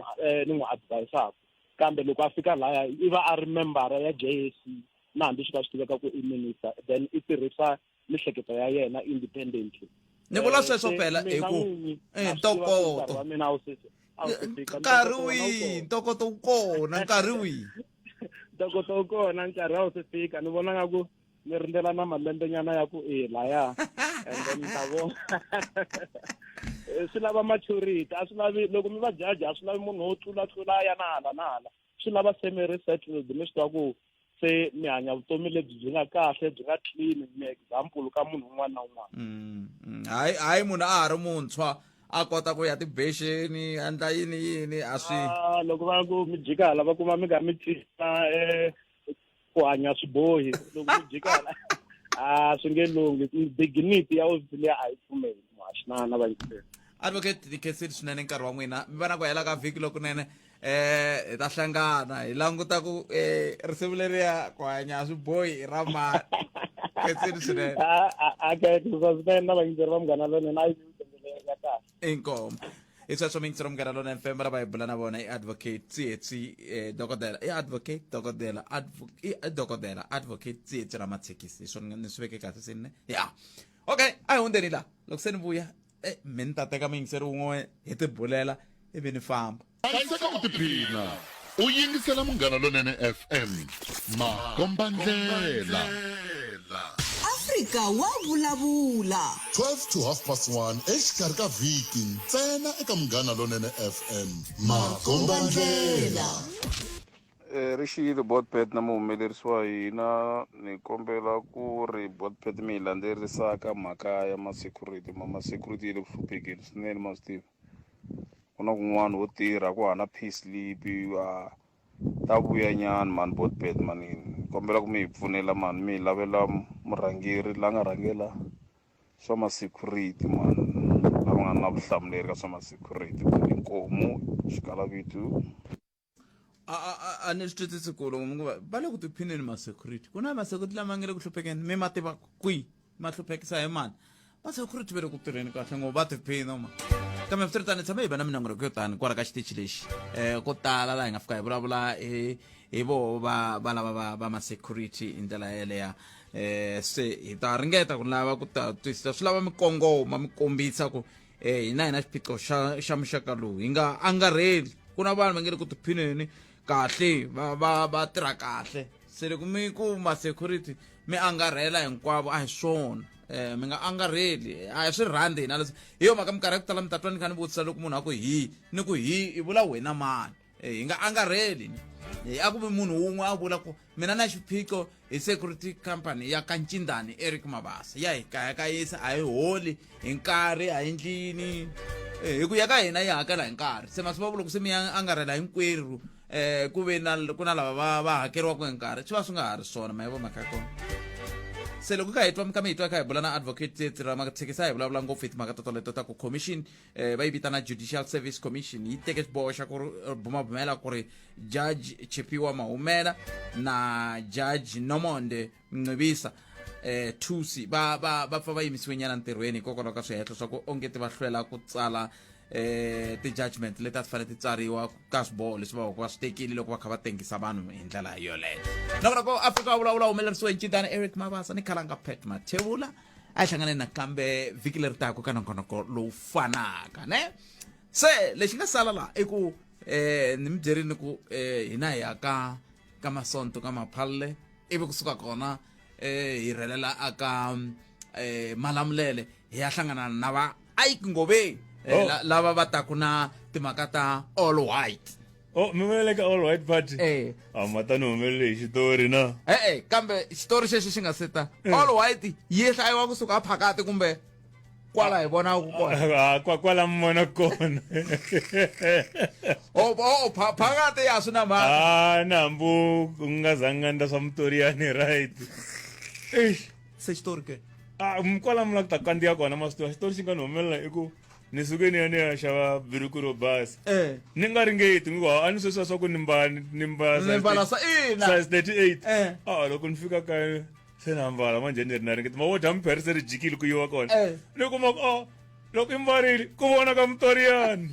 ni n'wi advisaka, kambe loko a fika laya i va a ri membara ya JSC, na hambi swi ka swi tiveka ku i minister, then i tirhisa mihleketo ya yena independently. Ni vula sweswo phela hi ku ntokoto wa mina a wu se nkarhi wihi, ntokoto wu kona nkarhi wihi? Ntokoto wu kona, nkarhi a wu se fika. Ni vona nga ku ni rindzela na malembenyana ya ku e laya, and then ni ta vona. Swi lava maturity, a swi lavi loko mi va judge, a swi lavi munhu wo tlula tlula ya na hala na hala. Swi lava se mi ri settled, mi swi tiva ku se mi hanya vutomi lebyi byi nga kahle, byi nga clean, mi example ka munhu un'wana na un'wana. Hayi hayi, munhu a ha ri muntshwa a kota ku ya tibexeni, endla yini yini, a swi Loko va ku mi jika hala va kuma mi ka mi cina, ku hanya swi bohi. Loko mi jika hala a swi nge lunghi, dignity ya ofisi leyi a yi pfumeli muhaxi na vayingiseri. Advocate, ni khensile swinene nkarhi wa n'wina, mi va na ku hela ka vhiki lokunene. Hi ta hlangana hi languta ku risimu leriya ku hanya a swi bohi i ra mani. Khensile swinene. A khensa swinene na vayingiseri va Munghana Lonene, a yi ya kahle. Inkomu. Hi sweswo miyingiseri Munghana Lonene FM, lava hi bula na vona i Advocate Tsietsi, dokodela, i advocate dokodela, i dokodela Advocate Tsietsi Ramathekisi. Hi swona ni swi veke kahle seni ya? Okay, a hi hundzeni la. Loko se ni vuya mi ni ta teka muyingiseri wun'we hi tibulela ivi ni famba. Hlayiseka u tiphina. U yingisela Munghana Lonene FM, Makombandlela. Afrika wa vulavula. 12 to half past 1 exikarhi ka vhiki ntsena eka Munghana Lonene FM, Makombandlela. Eh, ri xiyile botpet na muhumelerisi wa hina ni kombela ku ri botpet mi yi landzelerisa ka mhaka ya ma-security ma ma-security yi le ku hluphekeni swinene ma swi tiva ku na kun'wana wo tirha ku hana pay slip a ta vuya nyana mani botpet mani ni kombela ku mi hi pfunela mani mi hi lavela murhangeri la nga rhangela swa ma-security mani lava nga na vutihlamuleri ka swa ma-security mani inkomu xikalavito. A a a a ni swi twisisi ku loko mi ngo va le ku tiphineni ma-security ku na ma-security lama nga le ku hluphekeni mi ma tiva kwihi ma hluphekisa hi mani ma-security va le ku tirheni kahle ngopfu va tiphina ma kambe swiritano tshame hi va na minongoloko yo tani kwala ka xitichi lexi um ko tala laha hi nga fika hi vulavula hi hi voho va va lava va va ma-security hi ndlela yeleya um se hi ta ringeta ku lava ku ta twisisa swi lava mi kongoma mi kombisa ku eh hina hi na xiphiqo xa xa muxaka lowu hi nga angarheli ku na vanhu va nge le ku tiphineni kahle va va va tirha kahle se loko mi ku ma security mi angarhela hinkwavo a hi swona eh mi nga angarheli a hi swi rhandzi hina leswi hi yo mhaka minkarhi ya ku tala mi ta twa ni kha ni vutisa loko munhu a ku hi ni ku hi i vula wena mani Eh, hi nga angarheli eh, a ku vi munhu wun'we a vula ku mina na xiphiqo hi security company ya ka ncindani eric mabasa ya hi kayakayisa a hi holi hi nkarhi a hi ndlini eh, hi ku ya ka hina yi hakela hi nkarhi se masiku va loko se mi ya angarhela hinkwerhu um ku ve na ku na lava va va hakeriwaka hi nkarhi swi va swi nga ha ri swona ma yi vo mhaka ya kona se loko ka hi twa mi kha mi hi twa kha hi bula na advocate Tsietsi Ramathekisa hi vulavula ngopfu hi timhaka to toleto ta ku commission eh, va yi vitana judicial service commission yi teke xiboho xa ku eh, bumabumela ku ri judge chipiwa mahumela na judge nomonde mncibisa eh thusi va va va pfa va yimisiwe nyana ntirhweni hikokwalaho ka swihehlo swa ku onge ti va hlwela ku tsala eh ti-judgment leti a ti fanele ti tsariwa ka swiboho leswi va va swi tekile loko va kha va tengisa vanhu hi ndlela yoleyo nakona ko afrika wa vulavula humelerisiwe hi ncindana eric mabasa ni khalanga pet mathevula a hi hlanganeni nakambe vhiki leri taka ka nongonoko lowu fanaka ne se lexi nga sala laha i ku eh ni mi byerini ku eh hina hi ya ka ka masonto ka maphalle ivi kusuka kona eh hi rhelela aka eh malamulele hi ya hlangana na va Ike Ngoveni eh, Oh. lava va taku na timhaka ta all white. Oh, mi vule ka all white party? Eh. A ma ta ni humelele hi xitori na? E-e, kambe xitori xexo xi nga se ta. Eh. All white yi hlayiwa kusuka phakati kumbe kwala hi vonaka kona. Ah, kwa kwala mi vona kona. Oh, oh, phakati ya swi na mhaka. Ah, na hambu ku nga zanga ndla swa mutoriyani right. Eish. Se xitori ke? Ah, kwala mi la ku ta kandziya kona ma swi tiva xitori xi nga ni humelela i ku ni suke ni ya ni ya xava buruku ro basa eh. ni nga ringeti hikuva a ni sweswiya swa ku ni mbala ni mbala Ni mbala ina. size 38 Eh. a loko ni fika kaya se na mbala manjhe ni ri na ringeti ma wo dya muphere se ri jikile ku yiwa kona Eh. ni kuma ku oh, loko i mbarile ku vona ka mutoriyani.